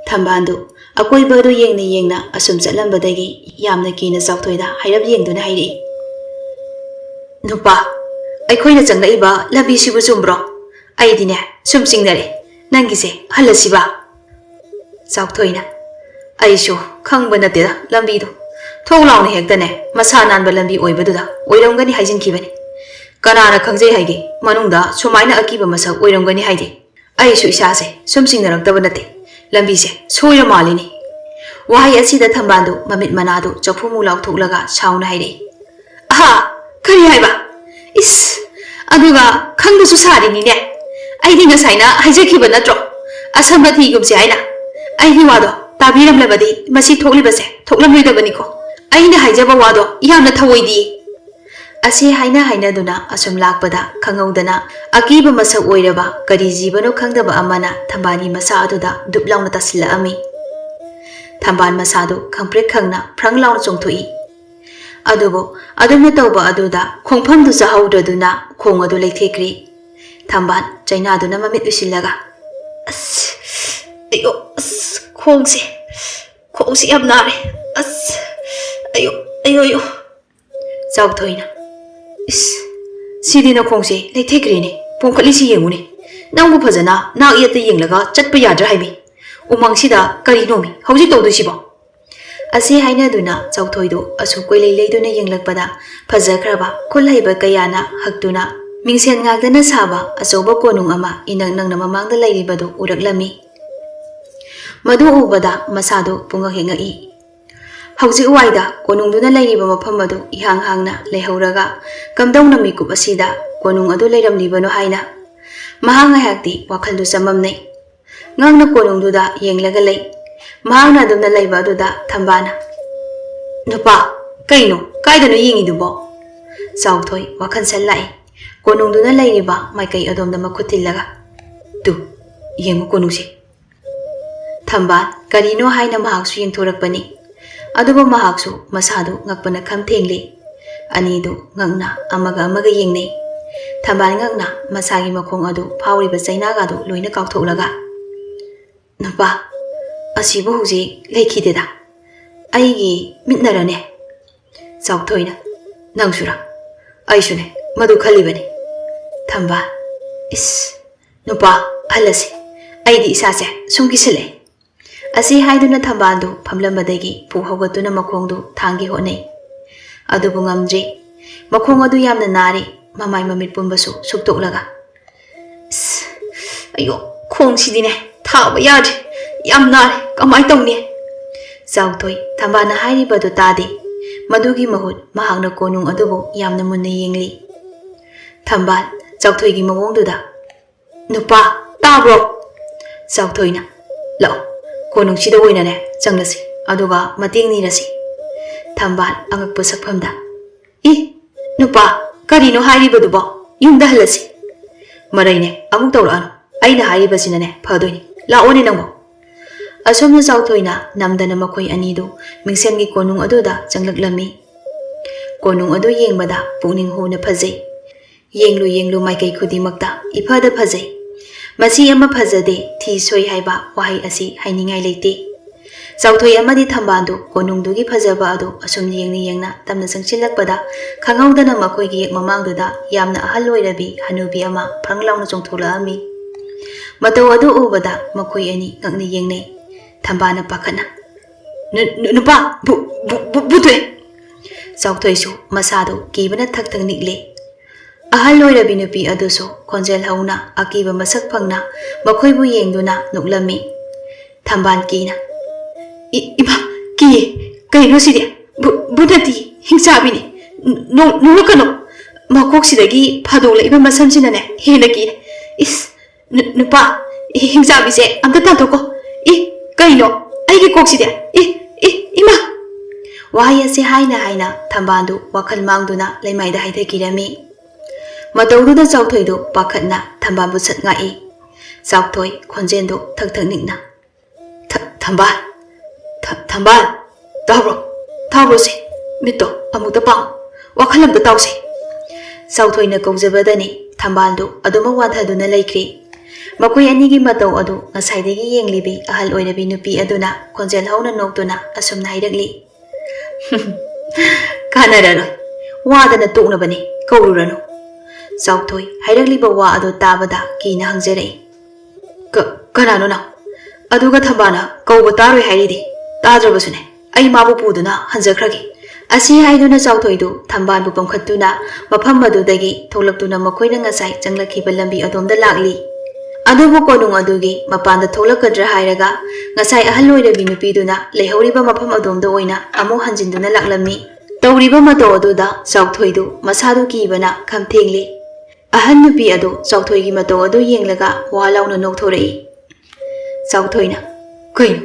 ꯊꯝꯕꯥꯜꯗꯨ ꯑꯀꯣꯏꯕ ꯑꯗꯨ ꯌꯦꯡꯅ ꯌꯦꯡꯅ ꯑꯁꯨꯝ ꯆꯠꯂꯝꯕꯗꯒꯤ ꯌꯥꯝꯅ ꯀꯤꯅ ꯆꯥꯎꯊꯣꯏꯗ ꯍꯥꯏꯔꯞ ꯌꯦꯡꯗꯨꯅ ꯍꯥꯏꯔꯛꯏ, "ꯅꯨꯄꯥ, ꯑꯩꯈꯣꯏꯅ ꯆꯪꯂꯛꯏꯕ ꯂꯝꯕꯤꯁꯤꯕꯨ ꯆꯨꯝꯕ꯭ꯔꯣ? ꯑꯩꯗꯤꯅꯦ ꯁꯨꯝ ꯆꯤꯡꯅꯔꯦ꯫ ꯅꯪꯒꯤꯁꯦ ꯍꯜꯂꯁꯤꯕ?" ꯆꯥꯎꯊꯣꯏꯅ, "ꯑꯩꯁꯨ ꯈꯪꯕ ꯅꯠꯇꯦꯗ ꯂꯝꯕꯤꯗꯣ꯫ ꯊꯣꯛ ꯂꯥꯎꯅ ꯍꯦꯛꯇꯅꯦ ꯃꯁꯥ ꯅꯥꯟꯕ ꯂꯝꯕꯤ ꯑꯣꯏꯕꯗꯨꯗ ꯑꯣꯏꯔꯝꯒꯅꯤ ꯍꯥꯏꯖꯤꯟꯈꯤꯕꯅꯤ꯫ ꯀꯅꯥꯅ ꯈꯪꯖꯩ ꯍꯥꯏꯒꯦ, ꯃꯅꯨꯡꯗ ꯁꯨꯃꯥꯏꯅ ꯑꯀꯤꯕ ꯃꯁꯛ ꯑꯣꯏꯔꯝꯒꯅꯤ ꯍꯥꯏꯗꯤ꯫ ꯑꯩꯁꯨ ꯏꯁꯥꯁꯦ ꯁꯨꯝ ꯆꯤꯡꯅꯔꯛꯇꯕ ꯅꯠꯇꯦ꯫ ꯂꯝꯕꯤꯁꯦ ꯁꯣꯏꯔ ꯃꯥꯜꯂꯤꯅꯦ꯫" ꯋꯥꯍꯩ ꯑꯁꯤꯗ ꯊꯝꯕꯥꯜꯗꯨ ꯃꯃꯤꯠ ꯃꯅꯥꯗꯨ ꯆꯐꯨꯃꯨꯛ ꯂꯥꯎꯊꯣꯛꯂꯒ ꯁꯥꯎꯅ ꯍꯥꯏꯔꯛꯏ, "ꯑꯍꯥ, ꯀꯔꯤ ꯍꯥꯏꯕ? ꯏꯁ, ꯑꯗꯨꯒ ꯈꯪꯗꯁꯨ ꯁꯥꯔꯤꯅꯤꯅꯦ꯫ ꯑꯩꯗꯤ ꯉꯁꯥꯏꯅ ꯍꯥꯏꯖꯈꯤꯕ ꯅꯠꯇ꯭ꯔꯣ? ꯑꯁꯝꯕ ꯊꯤꯒꯨꯝꯁꯦ ꯍꯥꯏꯅ꯫ ꯑꯩꯒꯤ ꯋꯥꯗꯣ ꯇꯥꯕꯤꯔꯝꯂꯕꯗꯤ ꯃꯁꯤ ꯊꯣꯛꯂꯤꯕꯁꯦ ꯊꯣꯛꯂꯝꯂꯣꯏꯗꯕꯅꯤꯀꯣ꯫ ꯑꯩꯅ ꯍꯥꯏꯖꯕ ꯋꯥꯗꯣ ꯌꯥꯝꯅ ꯊꯧꯑꯣꯏꯗꯤ꯫" ꯑꯁꯤ ꯍꯥꯏꯅ ꯍꯥꯏꯅꯗꯨꯅ ꯑꯁꯨꯝ ꯂꯥꯛꯄꯗ ꯈꯪꯍꯧꯗꯅ ꯑꯀꯤꯕ ꯃꯁꯛ ꯑꯣꯏꯔꯕ ꯀꯔꯤ ꯖꯤꯕꯅꯣ ꯈꯪꯗꯕ ꯑꯃꯅ ꯊꯝꯕꯥꯜꯒꯤ ꯃꯁꯥ ꯑꯗꯨꯗ ꯗꯨꯞ ꯂꯥꯎꯅ ꯇꯥꯁꯤꯜꯂꯛꯑꯝꯃꯤ꯫ ꯊꯝꯕꯥꯜ ꯃꯁꯥꯗꯨ ꯈꯪꯄ꯭ꯔꯦꯛ ꯈꯪꯅ ꯐ꯭ꯔꯪ ꯂꯥꯎꯅ ꯆꯣꯡꯊꯣꯛꯏ꯫ ꯑꯗꯨꯕꯨ ꯑꯗꯨꯝꯅ ꯇꯧꯕ ꯑꯗꯨꯗ ꯈꯣꯡꯐꯝꯗꯨ ꯆꯥꯍꯧꯗ꯭ꯔꯗꯨꯅ ꯈꯣꯡ ꯑꯗꯨ ꯂꯩꯊꯦꯛꯈ꯭ꯔꯤ꯫ ꯊꯝꯕꯥꯜ ꯆꯩꯅꯥꯗꯨꯅ ꯃꯃꯤꯠ ꯎꯏꯁꯤꯜꯂꯒ, "ꯑꯁ, ꯑꯌꯣ, ꯑꯁ, ꯈꯣꯡꯁꯦ, ꯈꯣꯡꯁꯦ ꯌꯥꯝ ꯅꯥꯔꯦ꯫ ꯑꯁ, ꯑꯌꯣ, ꯑꯌꯣ, ꯑꯌꯣ꯫" ꯆꯥꯎꯊꯣꯏꯅ, "ꯏꯁ, ꯁꯤꯗꯤ ꯅꯈꯣꯡꯁꯦ ꯂꯩꯊꯦꯛꯈ꯭ꯔꯦꯅꯦ, ꯄꯣꯝꯈꯠꯂꯤꯁꯤ ꯌꯦꯡꯉꯨꯅꯦ꯫ ꯅꯪꯕꯨ ꯐꯖꯅ ꯅꯥꯛ ꯌꯦꯠꯇ ꯌꯦꯡꯂꯒ ꯆꯠꯄ ꯌꯥꯗ꯭ꯔꯥ ꯍꯥꯏꯃꯤ? ꯎꯃꯪꯁꯤꯗ ꯀꯔꯤꯅꯣꯃꯤ ꯍꯧꯖꯤꯛ ꯇꯧꯗꯣꯏꯁꯤꯕꯣ?" ꯑꯁꯤ ꯍꯥꯏꯅꯗꯨꯅ ꯆꯥꯎꯊꯣꯏꯗꯨ ꯑꯁꯨꯛ ꯀꯣꯏꯂꯩ ꯂꯩꯗꯨꯅ ꯌꯦꯡꯂꯛꯄꯗ ꯐꯖꯈ꯭ꯔꯕ ꯈꯨꯠ ꯍꯩꯕ ꯀꯌꯥꯅ ꯍꯛꯇꯨꯅ ꯃꯤꯡꯁꯦꯟ ꯉꯥꯛꯇꯅ ꯁꯥꯕ ꯑꯆꯧꯕ ꯀꯣꯅꯨꯡ ꯑꯃ ꯏꯅꯛ ꯅꯛꯅ ꯃꯃꯥꯡꯗ ꯂꯩꯔꯤꯕꯗꯨ ꯎꯔꯛꯂꯝꯃꯤ꯫ ꯃꯗꯨ ꯎꯕꯗ ꯃꯁꯥꯗꯨ ꯄꯨꯡꯉꯛ ꯍꯦꯛ ꯉꯛꯏ꯫ ꯍꯧꯖꯤꯛ ꯋꯥꯏꯗ ꯀꯣꯅꯨꯡꯗꯨꯅ ꯂꯩꯔꯤꯕ ꯃꯐꯝ ꯑꯗꯨ ꯏꯍꯥꯡ ꯍꯥꯡꯅ ꯂꯩꯍꯧꯔꯒ ꯀꯝꯗꯧꯅ ꯃꯤꯀꯨꯞ ꯑꯁꯤꯗ ꯀꯣꯅꯨꯡ ꯑꯗꯨ ꯂꯩꯔꯝꯂꯤꯕꯅꯣ ꯍꯥꯏꯅ ꯃꯍꯥꯛ ꯉꯥꯏꯍꯥꯛꯇꯤ ꯋꯥꯈꯜꯗꯨ ꯆꯃꯝꯅꯩ꯫ ꯉꯛꯅ ꯀꯣꯅꯨꯡꯗꯨꯗ ꯌꯦꯡꯂꯒ ꯂꯩ꯫ ꯃꯍꯥꯛꯅ ꯑꯗꯨꯝꯅ ꯂꯩꯕ ꯑꯗꯨꯗ ꯊꯝꯕꯥꯜꯅ, "ꯅꯨꯄꯥ, ꯀꯩꯅꯣ, ꯀꯥꯏꯗꯅꯣ ꯌꯦꯡꯉꯤꯗꯨꯕꯣ?" ꯆꯥꯎꯊꯣꯏ ꯋꯥꯈꯜ ꯁꯜ ꯂꯥꯛꯏ꯫ ꯀꯣꯅꯨꯡꯗꯨꯅ ꯂꯩꯔꯤꯕ ꯃꯥꯏꯀꯩ ꯑꯗꯣꯝꯗ ꯃꯈꯨꯠ ꯊꯤꯜꯂꯒ, "ꯇꯨ, ꯌꯦꯡꯉꯨ ꯀꯣꯅꯨꯡꯁꯦ꯫" ꯊꯝꯕꯥꯜ ꯀꯔꯤꯅꯣ ꯍꯥꯏꯅ ꯃꯍꯥꯛꯁꯨ ꯌꯦꯡꯊꯣꯔꯛꯄꯅꯤ꯫ ꯑꯗꯨꯕꯨ ꯃꯍꯥꯛꯁꯨ ꯃꯁꯥꯗꯨ ꯉꯛꯄꯅ ꯈꯝ ꯊꯦꯡꯂꯤ꯫ ꯑꯅꯤꯗꯨ ꯉꯛꯅ ꯑꯃꯒ ꯑꯃꯒ ꯌꯦꯡꯅꯩ꯫ ꯊꯝꯕꯥꯜ ꯉꯛꯅ ꯃꯁꯥꯒꯤ ꯃꯈꯣꯡ ꯑꯗꯨ ꯐꯥꯎꯔꯤꯕ ꯆꯩꯅꯥꯒꯗꯨ ꯂꯣꯏꯅ ꯀꯥꯎꯊꯣꯛꯂꯒ, "ꯅꯨꯄꯥ, ꯑꯁꯤꯕꯨ ꯍꯧꯖꯤꯛ ꯂꯩꯈꯤꯗꯦꯗ꯫ ꯑꯩꯒꯤ ꯃꯤꯠꯅꯔꯅꯦ?" ꯆꯥꯎꯊꯣꯏꯅ, "ꯅꯪꯁꯨꯔꯥ?" "ꯑꯩꯁꯨꯅꯦ, ꯃꯗꯨ ꯈꯜꯂꯤꯕꯅꯤ꯫" ꯊꯝꯕꯥꯜ, "ꯏꯁ, ꯅꯨꯄꯥ, ꯍꯜꯂꯁꯤ꯫ ꯑꯩꯗꯤ ꯏꯁꯥꯁꯦ ꯁꯨꯝ ꯀꯤꯁꯤꯜꯂꯛꯑꯦ꯫" ꯑꯁꯤ ꯍꯥꯏꯗꯨꯅ ꯊꯝꯕꯥꯜꯗꯨ ꯐꯝꯂꯝꯕꯗꯒꯤ ꯄꯨ ꯍꯧꯒꯠꯇꯨꯅ ꯃꯈꯣꯡꯗꯨ ꯊꯥꯡꯒꯦ ꯍꯣꯠꯅꯩ꯫ ꯑꯗꯨꯕꯨ ꯉꯝꯗ꯭ꯔꯤ꯫ ꯃꯈꯣꯡ ꯑꯗꯨ ꯌꯥꯝꯅ ꯅꯥꯔꯤ꯫ ꯃꯃꯥꯏ ꯃꯃꯤꯠ ꯄꯨꯝꯕꯁꯨ ꯁꯨꯛꯇꯣꯛꯂꯒ, "ꯑꯁ, ꯑꯌꯣ, ꯈꯣꯡꯁꯤꯗꯤꯅꯦ, ꯊꯥꯕ ꯌꯥꯗ꯭ꯔꯦ꯫ ꯌꯥꯝ ꯅꯥꯔꯦ꯫ ꯀꯃꯥꯏ ꯇꯧꯅꯤ?" ꯆꯥꯎꯊꯣꯏ ꯊꯝꯕꯥꯜꯅ ꯍꯥꯏꯔꯤꯕꯗꯨ ꯇꯥꯗꯦ꯫ ꯃꯗꯨꯒꯤ ꯃꯍꯨꯠ ꯃꯍꯥꯛꯅ ꯀꯣꯅꯨꯡ ꯑꯗꯨꯕꯨ ꯌꯥꯝꯅ ꯃꯨꯟꯅ ꯌꯦꯡꯂꯤ꯫ ꯊꯝꯕꯥꯜ ꯆꯥꯎꯊꯣꯏꯒꯤ ꯃꯑꯣꯡꯗꯨꯗ, "ꯅꯨꯄꯥ, ꯇꯥꯕ꯭ꯔꯣ?" ꯆꯥꯎꯊꯣꯏꯅ, "ꯂꯥꯛꯑꯣ, ꯀꯣꯅꯨꯡꯁꯤꯗ ꯑꯣꯏꯅꯅꯦ ꯆꯪꯂꯁꯤ, ꯑꯗꯨꯒ ꯃꯇꯦꯡ ꯅꯤꯔꯁꯤ꯫" ꯊꯝꯕꯥꯜ ꯑꯉꯛꯄ ꯁꯛꯐꯝꯗ, "ꯏ, ꯅꯨꯄꯥ, ꯀꯔꯤꯅꯣ ꯍꯥꯏꯔꯤꯕꯗꯨꯕꯣ? ꯌꯨꯝꯗ ꯍꯜꯂꯁꯤ꯫" "ꯃꯔꯩꯅꯦ ꯑꯃꯨꯛ ꯇꯧꯔꯛꯑꯅꯨ, ꯑꯩꯅ ꯍꯥꯏꯔꯤꯕꯁꯤꯅꯅꯦ ꯐꯗꯣꯏꯅꯤ꯫ ꯂꯥꯛꯑꯣꯅꯦ ꯅꯪꯕꯣ꯫" ꯑꯁꯣꯝꯗ ꯆꯥꯎꯊꯣꯏꯅ ꯅꯝꯗꯅ ꯃꯈꯣꯏ ꯑꯅꯤꯗꯨ ꯃꯤꯡꯁꯦꯟꯒꯤ ꯀꯣꯅꯨꯡ ꯑꯗꯨꯗ ꯆꯪꯂꯛꯂꯝꯃꯤ꯫ ꯀꯣꯅꯨꯡ ꯑꯗꯨ ꯌꯦꯡꯕꯗ ꯄꯨꯛꯅꯤꯡ ꯍꯨꯅ ꯐꯖꯩ꯫ ꯌꯦꯡꯂꯨ ꯌꯦꯡꯂꯨ ꯃꯥꯏꯀꯩ ꯈꯨꯗꯤꯡꯃꯛꯇ ꯏꯐꯗ ꯐꯖꯩ꯫ ꯃꯁꯤ ꯑꯃ ꯐꯖꯗꯦ, ꯊꯤ ꯁꯣꯏ ꯍꯥꯏꯕ ꯋꯥꯍꯩ ꯑꯁꯤ ꯍꯥꯏꯅꯤꯡꯉꯥꯏ ꯂꯩꯇꯦ꯫ ꯆꯥꯎꯊꯣꯏ ꯑꯃꯗꯤ ꯊꯝꯕꯥꯜꯗꯨ ꯀꯣꯅꯨꯡꯗꯨꯒꯤ ꯐꯖꯕ ꯑꯗꯨ ꯑꯁꯨꯝ ꯌꯦꯡꯅ ꯌꯦꯡꯅ ꯇꯞꯅ ꯆꯪꯁꯤꯜꯂꯛꯄꯗ ꯈꯪꯍꯧꯗꯅ ꯃꯈꯣꯏꯒꯤ ꯍꯦꯛ ꯃꯃꯥꯡꯗꯨꯗ ꯌꯥꯝꯅ ꯑꯍꯜ ꯑꯣꯏꯔꯕꯤ ꯍꯅꯨꯕꯤ ꯑꯃ ꯐꯪ ꯂꯥꯎꯅ ꯆꯣꯡꯊꯣꯛꯂꯛꯑꯝꯃꯤ꯫ ꯃꯇꯧ ꯑꯗꯨ ꯎꯕꯗ ꯃꯈꯣꯏ ꯑꯅꯤ ꯉꯛꯅ ꯌꯦꯡꯅꯩ꯫ ꯊꯝꯕꯥꯜꯅ ꯄꯥꯈꯠꯅ, "ꯅꯨ-, ꯅꯨ-, ꯅꯨꯄꯥ, ꯚꯨ-, ꯚꯨ-, ꯚꯨ-, ꯚꯨꯠ ꯊꯣꯛꯑꯦ!" ꯆꯥꯎꯊꯣꯏꯁꯨ ꯃꯁꯥꯗꯨ ꯀꯤꯕꯅ ꯊꯛ ꯊꯛ ꯅꯤꯛꯂꯦ꯫ ꯑꯍꯜ ꯑꯣꯏꯔꯕꯤ ꯅꯨꯄꯤ ꯑꯗꯨꯁꯨ ꯈꯣꯟꯖꯦꯜ ꯍꯧꯅ ꯑꯀꯤꯕ ꯃꯁꯛ ꯐꯪꯅ ꯃꯈꯣꯏꯕꯨ ꯌꯦꯡꯗꯨꯅ ꯅꯣꯛꯂꯝꯃꯤ꯫ ꯊꯝꯕꯥꯜ ꯀꯤꯅ, "ꯏ-, ꯏꯃꯥ, ꯀꯤꯌꯦ! ꯀꯩꯅꯣ ꯁꯤꯗꯤ? ꯚꯨ-, ꯚꯨꯠ ꯅꯠꯇꯦ, ꯍꯤꯡꯆꯥꯕꯤꯅꯤ! ꯅꯣ-, ꯅꯣꯛꯂꯛꯀꯅꯣ! ꯃꯀꯣꯛꯁꯤꯗꯒꯤ ꯐꯥꯗꯣꯛꯂꯛꯏꯕ ꯃꯁꯝꯁꯤꯅꯅꯦ ꯍꯦꯟꯅ ꯀꯤꯔꯦ꯫ ꯏꯁ, ꯅꯨ-, ꯅꯨꯄꯥ, ꯍꯤꯡꯆꯥꯕꯤꯁꯦ ꯑꯝꯇ ꯇꯥꯟꯊꯣꯛꯀꯣ꯫ ꯏ, ꯀꯩꯅꯣ? ꯑꯩꯒꯤ ꯀꯣꯛꯁꯤꯗꯤ? ꯏ, ꯏ, ꯏꯃꯥ!" ꯋꯥꯍꯩ ꯑꯁꯤ ꯍꯥꯏꯅ ꯍꯥꯏꯅ ꯊꯝꯕꯥꯜꯗꯨ ꯋꯥꯈꯜ ꯃꯥꯡꯗꯨꯅ ꯂꯩꯃꯥꯏꯗ ꯍꯥꯏꯊꯈꯤꯔꯝꯃꯤ꯫ ꯃꯇꯧꯗꯨꯗ ꯆꯥꯎꯊꯣꯏꯗꯨ ꯄꯥꯈꯠꯅ ꯊꯝꯕꯥꯜꯕꯨ ꯁꯠ ꯉꯥꯛꯏ꯫ ꯆꯥꯎꯊꯣꯏ ꯈꯣꯟꯖꯦꯜꯗꯨ ꯊꯛ ꯊꯛ ꯅꯤꯛꯅ, "ꯊ-, ꯊꯝꯕꯥꯜ! ꯊ-, ꯊꯝꯕꯥꯜ! ꯇꯥꯕ꯭ꯔꯣ? ꯇꯥꯕ꯭ꯔꯣ ꯁꯦ? ꯃꯤꯠꯇꯣ ꯑꯃꯨꯛꯇ ꯄꯥꯡꯉꯨ꯫ ꯋꯥꯈꯜ ꯑꯝꯇ ꯇꯥꯎꯁꯦ!" ꯆꯥꯎꯊꯣꯏꯅ ꯀꯧꯖꯕꯗꯅꯤ ꯊꯝꯕꯥꯜꯗꯨ ꯑꯗꯨꯃꯛ ꯋꯥꯟꯊꯗꯨꯅ ꯂꯩꯈ꯭ꯔꯤ꯫ ꯃꯈꯣꯏ ꯑꯅꯤꯒꯤ ꯃꯇꯧ ꯑꯗꯨ ꯉꯁꯥꯏꯗꯒꯤ ꯌꯦꯡꯂꯤꯕꯤ ꯑꯍꯜ ꯑꯣꯏꯔꯕꯤ ꯅꯨꯄꯤ ꯑꯗꯨꯅ ꯈꯣꯟꯖꯦꯜ ꯍꯧꯅ ꯅꯣꯛꯇꯨꯅ ꯑꯁꯨꯝꯅ ꯍꯥꯏꯔꯛꯂꯤ꯫ "ꯀꯥꯟꯅꯔꯔꯣꯏ꯫ ꯋꯥꯗꯅ ꯇꯣꯛꯅꯕꯅꯤ꯫ ꯀꯧꯔꯨꯔꯅꯨ꯫" ꯆꯥꯎꯊꯣꯏ ꯍꯥꯏꯔꯛꯂꯤꯕ ꯋꯥ ꯑꯗꯨ ꯇꯥꯕꯗ ꯀꯤꯅ ꯍꯪꯖꯔꯛꯏ꯫ "ꯀ-, ꯀꯅꯥꯅꯣ ꯅꯪ? ꯑꯗꯨꯒ ꯊꯝꯕꯥꯜꯅ ꯀꯧꯕ ꯇꯥꯔꯣꯏ ꯍꯥꯏꯔꯤꯗꯤ? ꯇꯥꯗ꯭ꯔꯕꯁꯨꯅꯦ, ꯑꯩ ꯃꯥꯕꯨ ꯄꯨꯗꯨꯅ ꯍꯟꯖꯈ꯭ꯔꯒꯦ꯫" ꯑꯁꯤ ꯍꯥꯏꯗꯨꯅ ꯆꯥꯎꯊꯣꯏꯗꯨ ꯊꯝꯕꯥꯜꯕꯨ ꯄꯝꯈꯠꯇꯨꯅ ꯃꯐꯝ ꯑꯗꯨꯗꯒꯤ ꯊꯣꯛꯂꯛꯇꯨꯅ ꯃꯈꯣꯏꯅ ꯉꯁꯥꯏ ꯆꯪꯂꯛꯈꯤꯕ ꯂꯝꯕꯤ ꯑꯗꯣꯝꯗ ꯂꯥꯛꯂꯤ꯫ ꯑꯗꯨꯕꯨ ꯀꯣꯅꯨꯡ ꯑꯗꯨꯒꯤ ꯃꯄꯥꯟꯗ ꯊꯣꯛꯂꯛꯀꯗ꯭ꯔꯥ ꯍꯥꯏꯔꯒ ꯉꯁꯥꯏ ꯑꯍꯜ ꯑꯣꯏꯔꯕꯤ ꯅꯨꯄꯤꯗꯨꯅ ꯂꯩꯍꯧꯔꯤꯕ ꯃꯐꯝ ꯑꯗꯣꯝꯗ ꯑꯣꯏꯅ ꯑꯃꯨꯛ ꯍꯟꯖꯤꯟꯗꯨꯅ ꯂꯥꯛꯂꯝꯃꯤ꯫ ꯇꯧꯔꯤꯕ ꯃꯇꯧ ꯑꯗꯨꯗ ꯆꯥꯎꯊꯣꯏꯗꯨ ꯃꯁꯥꯗꯨ ꯀꯤꯕꯅ ꯈꯝ ꯊꯦꯡꯂꯤ꯫ ꯑꯍꯟ ꯅꯨꯄꯤ ꯑꯗꯨ ꯆꯥꯎꯊꯣꯏꯒꯤ ꯃꯇꯧ ꯑꯗꯨ ꯌꯦꯡꯂꯒ ꯋꯥ ꯂꯥꯎꯅ ꯅꯣꯛꯊꯣꯔꯛꯏ꯫ ꯆꯥꯎꯊꯣꯏꯅ, "ꯀꯩꯅꯣ?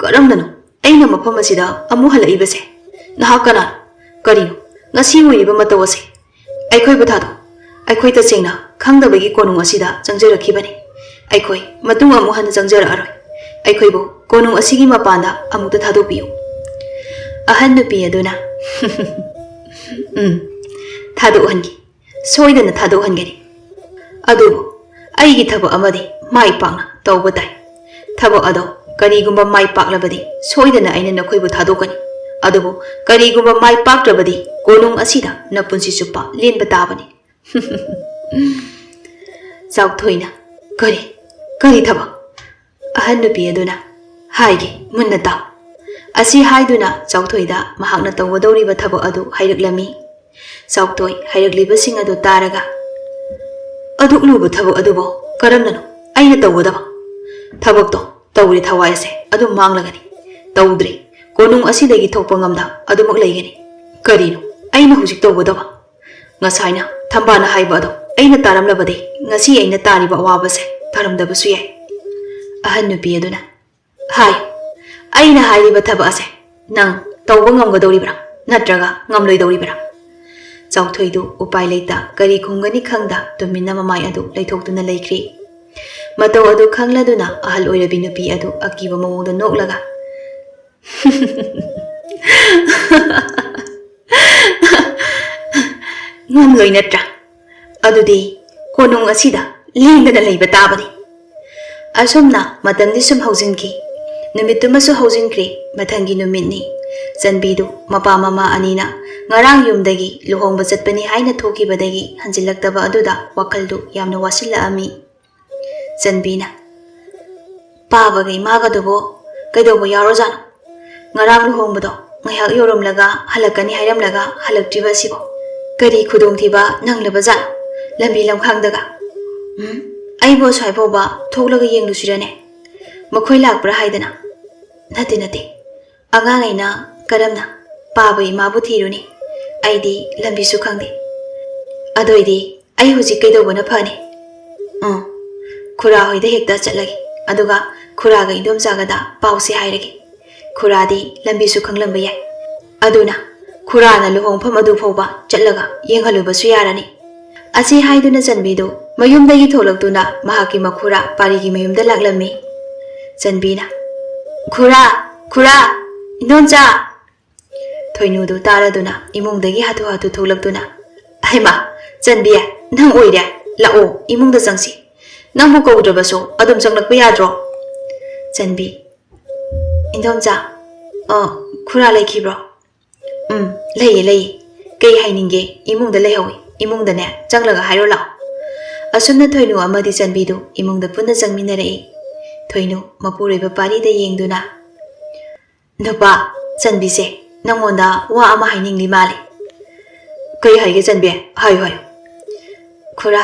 ꯀꯔꯝꯅꯅꯣ ꯑꯩꯅ ꯃꯐꯝ ꯑꯁꯤꯗ ꯑꯃꯨꯛ ꯍꯜꯂꯛꯏꯕꯁꯦ? ꯅꯍꯥꯛ ꯀꯅꯥꯅꯣ? ꯀꯔꯤꯅꯣ ꯉꯁꯤ ꯑꯣꯏꯔꯤꯕ ꯃꯇꯧ ꯑꯁꯦ? ꯑꯩꯈꯣꯏꯕꯨ ꯊꯥꯗꯣꯛ꯫ ꯑꯩꯈꯣꯏ ꯇꯁꯦꯡꯅ ꯈꯪꯗꯕꯒꯤ ꯀꯣꯅꯨꯡ ꯑꯁꯤꯗ ꯆꯪꯖꯔꯛꯈꯤꯕꯅꯤ꯫ ꯑꯩꯈꯣꯏ ꯃꯇꯨꯡ ꯑꯃꯨꯛ ꯍꯟꯅ ꯆꯪꯖꯔꯛꯑꯔꯣꯏ꯫ ꯑꯩꯈꯣꯏꯕꯨ ꯀꯣꯅꯨꯡ ꯑꯁꯤꯒꯤ ꯃꯄꯥꯟꯗ ꯑꯃꯨꯛꯇ ꯊꯥꯗꯣꯛꯄꯤꯌꯨ꯫" ꯑꯍꯟ ꯅꯨꯄꯤ ꯑꯗꯨꯅ, "ꯎꯝ, ꯊꯥꯗꯣꯛꯍꯟꯒꯦ꯫ ꯁꯣꯏꯗꯅ ꯊꯥꯗꯣꯛꯍꯟꯒꯅꯤ꯫ ꯑꯗꯨꯕꯨ ꯑꯩꯒꯤ ꯊꯕꯛ ꯑꯃꯗꯤ ꯃꯥꯏ ꯄꯥꯛꯅ ꯇꯧꯕ ꯇꯥꯏ꯫ ꯊꯕꯛ ꯑꯗꯣ ꯀꯔꯤꯒꯨꯝꯕ ꯃꯥꯏ ꯄꯥꯛꯂꯕꯗꯤ ꯁꯣꯏꯗꯅ ꯑꯩꯅ ꯅꯈꯣꯏꯕꯨ ꯊꯥꯗꯣꯛꯀꯅꯤ꯫ ꯑꯗꯨꯕꯨ ꯀꯔꯤꯒꯨꯝꯕ ꯃꯥꯏ ꯄꯥꯛꯇ꯭ꯔꯕꯗꯤ ꯀꯣꯅꯨꯡ ꯑꯁꯤꯗ ꯅꯄꯨꯟꯁꯤ ꯆꯨꯞꯄ ꯂꯦꯟꯕ ꯇꯥꯕꯅꯤ꯫" ꯆꯥꯎꯊꯣꯏꯅ, "ꯀꯔꯤ? ꯀꯔꯤ ꯊꯕꯛ?" ꯑꯍꯟ ꯅꯨꯄꯤ ꯑꯗꯨꯅ, "ꯍꯥꯏꯒꯦ, ꯃꯨꯟꯅ ꯇꯥꯎ꯫ ꯑꯁꯤ ꯍꯥꯏꯗꯨꯅ ꯆꯥꯎꯊꯣꯏꯗ ꯃꯍꯥꯛꯅ ꯇꯧꯒꯗꯧꯔꯤꯕ ꯊꯕꯛ ꯑꯗꯨ ꯍꯥꯏꯔꯛꯂꯝꯃꯤ꯫ ꯆꯥꯎꯊꯣꯏ ꯍꯥꯏꯔꯛꯂꯤꯕꯁꯤꯡ ꯑꯗꯨ ꯇꯥꯔꯒ, "ꯑꯗꯨꯛ ꯂꯨꯕ ꯊꯕꯛ ꯑꯗꯨꯕꯨ ꯀꯔꯝꯅꯅꯣ ꯑꯩꯅ ꯇꯧꯒꯗꯕ? ꯊꯕꯛꯇꯣ ꯇꯧꯔꯦ ꯊꯋꯥꯏ ꯑꯁꯦ ꯑꯗꯨꯝ ꯃꯥꯡꯂꯒꯅꯤ꯫ ꯇꯧꯗ꯭ꯔꯦ, ꯀꯣꯅꯨꯡ ꯑꯁꯤꯗꯒꯤ ꯊꯣꯛꯄ ꯉꯝꯗ ꯑꯗꯨꯃꯛ ꯂꯩꯒꯅꯤ꯫ ꯀꯔꯤꯅꯣ ꯑꯩꯅ ꯍꯧꯖꯤꯛ ꯇꯧꯒꯗꯕ? ꯉꯁꯥꯏꯅ ꯊꯝꯕꯥꯅ ꯍꯥꯏꯕ ꯑꯗꯣ ꯑꯩꯅ ꯇꯥꯔꯝꯂꯕꯗꯤ ꯉꯁꯤ ꯑꯩꯅ ꯇꯥꯔꯤꯕ ꯑꯋꯥꯕꯁꯦ ꯇꯥꯔꯝꯗꯕꯁꯨ ꯌꯥꯏ꯫" ꯑꯍꯟ ꯅꯨꯄꯤ ꯑꯗꯨꯅ, "ꯍꯥꯏ, ꯑꯩꯅ ꯍꯥꯏꯔꯤꯕ ꯊꯕꯛ ꯑꯁꯦ ꯅꯪ ꯇꯧꯕ ꯉꯝꯒꯗꯧꯔꯤꯕ꯭ꯔꯥ ꯅꯠꯇ꯭ꯔꯒ ꯉꯝꯂꯣꯏꯗꯧꯔꯤꯕ꯭ꯔꯥ?" ꯆꯥꯎꯊꯣꯏꯗꯨ ꯎꯄꯥꯏ ꯂꯩꯇ ꯀꯔꯤ ꯈꯨꯝꯒꯅꯤ ꯈꯪꯗ ꯇꯨꯃꯤꯟꯅ ꯃꯃꯥꯏ ꯑꯗꯨ ꯂꯩꯊꯣꯛꯇꯨꯅ ꯂꯩꯈ꯭ꯔꯤ꯫ ꯃꯇꯧ ꯑꯗꯨ ꯈꯪꯂꯗꯨꯅ ꯑꯍꯜ ꯑꯣꯏꯔꯕꯤ ꯅꯨꯄꯤ ꯑꯗꯨ ꯑꯀꯤꯕ ꯃꯑꯣꯡꯗ ꯅꯣꯛꯂꯒ, "ꯉꯝꯂꯣꯏ ꯅꯠꯇ꯭ꯔꯥ? ꯑꯗꯨꯗꯤ ꯀꯣꯅꯨꯡ ꯑꯁꯤꯗ ꯂꯦꯡꯗꯅ ꯂꯩꯕ ꯇꯥꯕꯅꯤ꯫" ꯑꯁꯨꯝꯅ ꯃꯇꯝꯗꯤ ꯁꯨꯝ ꯍꯧꯖꯤꯟꯈꯤ꯫ ꯅꯨꯃꯤꯠꯇꯨꯃꯁꯨ ꯍꯧꯖꯤꯟꯈ꯭ꯔꯦ꯫ ꯃꯊꯪꯒꯤ ꯅꯨꯃꯤꯠꯅꯤ꯫ ꯆꯟꯕꯤꯗꯨ ꯃꯄꯥ ꯃꯃꯥ ꯑꯅꯤꯅ ꯉꯔꯥꯡ ꯌꯨꯝꯗꯒꯤ ꯂꯨꯍꯣꯡꯕ ꯆꯠꯄꯅꯤ ꯍꯥꯏꯅ ꯊꯣꯛꯈꯤꯕꯗꯒꯤ ꯍꯟꯖꯤꯜꯂꯛꯇꯕ ꯑꯗꯨꯗ ꯋꯥꯈꯜꯗꯨ ꯌꯥꯝꯅ ꯋꯥꯁꯤꯜꯂꯛꯑꯝꯃꯤ꯫ ꯆꯟꯕꯤꯅ, "ꯄꯥꯕꯒ ꯏꯃꯥꯒꯗꯨꯕꯨ ꯀꯩꯗꯧꯕ ꯌꯥꯎꯔꯖꯥꯠꯅꯣ? ꯉꯔꯥꯡ ꯂꯨꯍꯣꯡꯕꯗꯣ ꯉꯥꯏꯍꯥꯛ ꯌꯧꯔꯝꯂꯒ ꯍꯜꯂꯛꯀꯅꯤ ꯍꯥꯏꯔꯝꯂꯒ ꯍꯜꯂꯛꯇ꯭ꯔꯤꯕ ꯑꯁꯤꯕꯣ? ꯀꯔꯤ ꯈꯨꯗꯣꯡꯊꯤꯕ ꯅꯪꯂꯕ ꯖꯥꯠꯅꯣ ꯂꯝꯕꯤ ꯂꯝꯈꯥꯡꯗꯒ? ꯎꯝ, ꯑꯩꯕꯨ ꯑꯁ꯭ꯋꯥꯏ ꯐꯥꯎꯕ ꯊꯣꯛꯂꯒ ꯌꯦꯡꯂꯨꯁꯤꯔꯅꯦ? ꯃꯈꯣꯏ ꯂꯥꯛꯄ꯭ꯔꯥ ꯍꯥꯏꯗꯅ?" "ꯅꯠꯇꯦ, ꯅꯠꯇꯦ, ꯑꯉꯥꯡ ꯑꯩꯅ ꯀꯔꯝꯅ ꯄꯥꯕ ꯏꯃꯥꯕꯨ ꯊꯤꯔꯨꯅꯤ? ꯑꯩꯗꯤ ꯂꯝꯕꯤꯁꯨ ꯈꯪꯗꯦ꯫ ꯑꯗꯨꯏꯗꯤ ꯑꯩ ꯍꯧꯖꯤꯛ ꯀꯩꯗꯧꯕꯅ ꯐꯅꯤ? ꯑꯥ, ꯈꯨꯔꯥ ꯍꯣꯏꯗ ꯍꯦꯛꯇ ꯆꯠꯂꯒꯦ, ꯑꯗꯨꯒ ꯈꯨꯔꯥꯒ ꯏꯟꯗꯣꯝꯆꯥꯒꯗ ꯄꯥꯎꯁꯦ ꯍꯥꯏꯔꯒꯦ꯫ ꯈꯨꯔꯥꯗꯤ ꯂꯝꯕꯤꯁꯨ ꯈꯪꯂꯝꯕ ꯌꯥꯏ꯫ ꯑꯗꯨꯅ ꯈꯨꯔꯥꯅ ꯂꯨꯍꯣꯡꯐꯝ ꯑꯗꯨ ꯐꯥꯎꯕ ꯆꯠꯂꯒ ꯌꯦꯡꯍꯜꯂꯨꯕꯁꯨ ꯌꯥꯔꯅꯤ꯫" ꯑꯁꯤ ꯍꯥꯏꯗꯨꯅ ꯆꯟꯕꯤꯗꯨ ꯃꯌꯨꯝꯗꯒꯤ ꯊꯣꯛꯂꯛꯇꯨꯅ ꯃꯍꯥꯛꯀꯤ ꯃꯈꯨꯔꯥ ꯄꯥꯔꯤꯒꯤ ꯃꯌꯨꯝꯗ ꯂꯥꯛꯂꯝꯃꯤ꯫ ꯆꯟꯕꯤꯅ, "ꯈꯨꯔꯥ, ꯈꯨꯔꯥ, ꯏꯟꯗꯣꯝꯆꯥ!" ꯊꯣꯏꯅꯨꯗꯨ ꯇꯥꯔꯗꯨꯅ ꯏꯃꯨꯡꯗꯒꯤ ꯍꯥꯊꯨ ꯍꯥꯊꯨ ꯊꯣꯛꯂꯛꯇꯨꯅ, "ꯍꯩꯃꯥ, ꯆꯟꯕꯤ, ꯅꯪ ꯑꯣꯏꯔꯦ? ꯂꯥꯛꯑꯣ, ꯏꯃꯨꯡꯗ ꯆꯪꯁꯤ꯫ ꯅꯪꯕꯨ ꯀꯧꯗ꯭ꯔꯕꯁꯨ ꯑꯗꯨꯝ ꯆꯪꯂꯛꯄ ꯌꯥꯗ꯭ꯔꯣ?" ꯆꯟꯕꯤ, "ꯏꯟꯗꯣꯝꯆꯥ, ꯑ, ꯈꯨꯔꯥ ꯂꯩꯈꯤꯕ꯭ꯔꯣ?" "ꯎꯝ, ꯂꯩꯌꯦ, ꯂꯩꯌꯦ꯫ ꯀꯩ ꯍꯥꯏꯅꯤꯡꯒꯦ? ꯏꯃꯨꯡꯗ ꯂꯩꯍꯧꯋꯤ꯫ ꯏꯃꯨꯡꯗꯅꯦ, ꯆꯪꯂꯒ ꯍꯥꯏꯔꯣ ꯂꯥꯛꯑꯣ꯫" ꯑꯁꯨꯝꯅ ꯊꯣꯏꯅꯨ ꯑꯃꯗꯤ ꯆꯟꯕꯤꯗꯨ ꯏꯃꯨꯡꯗ ꯄꯨꯟꯅ ꯆꯪꯃꯤꯟꯅꯔꯛꯏ꯫ ꯊꯣꯏꯅꯨ ꯃꯄꯨꯔꯣꯏꯕ ꯄꯥꯔꯤꯗ ꯌꯦꯡꯗꯨꯅ, ꯅꯨꯄꯥ, ꯆꯟꯕꯤꯁꯦ, ꯅꯪꯉꯣꯟꯗ ꯋꯥ ꯑꯃ ꯍꯥꯏꯅꯤꯡꯂꯤ ꯃꯥꯜꯂꯦ꯫ "ꯀꯩ ꯍꯥꯏꯒꯦ ꯆꯟꯕꯤ? ꯍꯥꯏꯌꯨ, ꯍꯥꯏꯌꯨ꯫" "ꯈꯨꯔꯥ,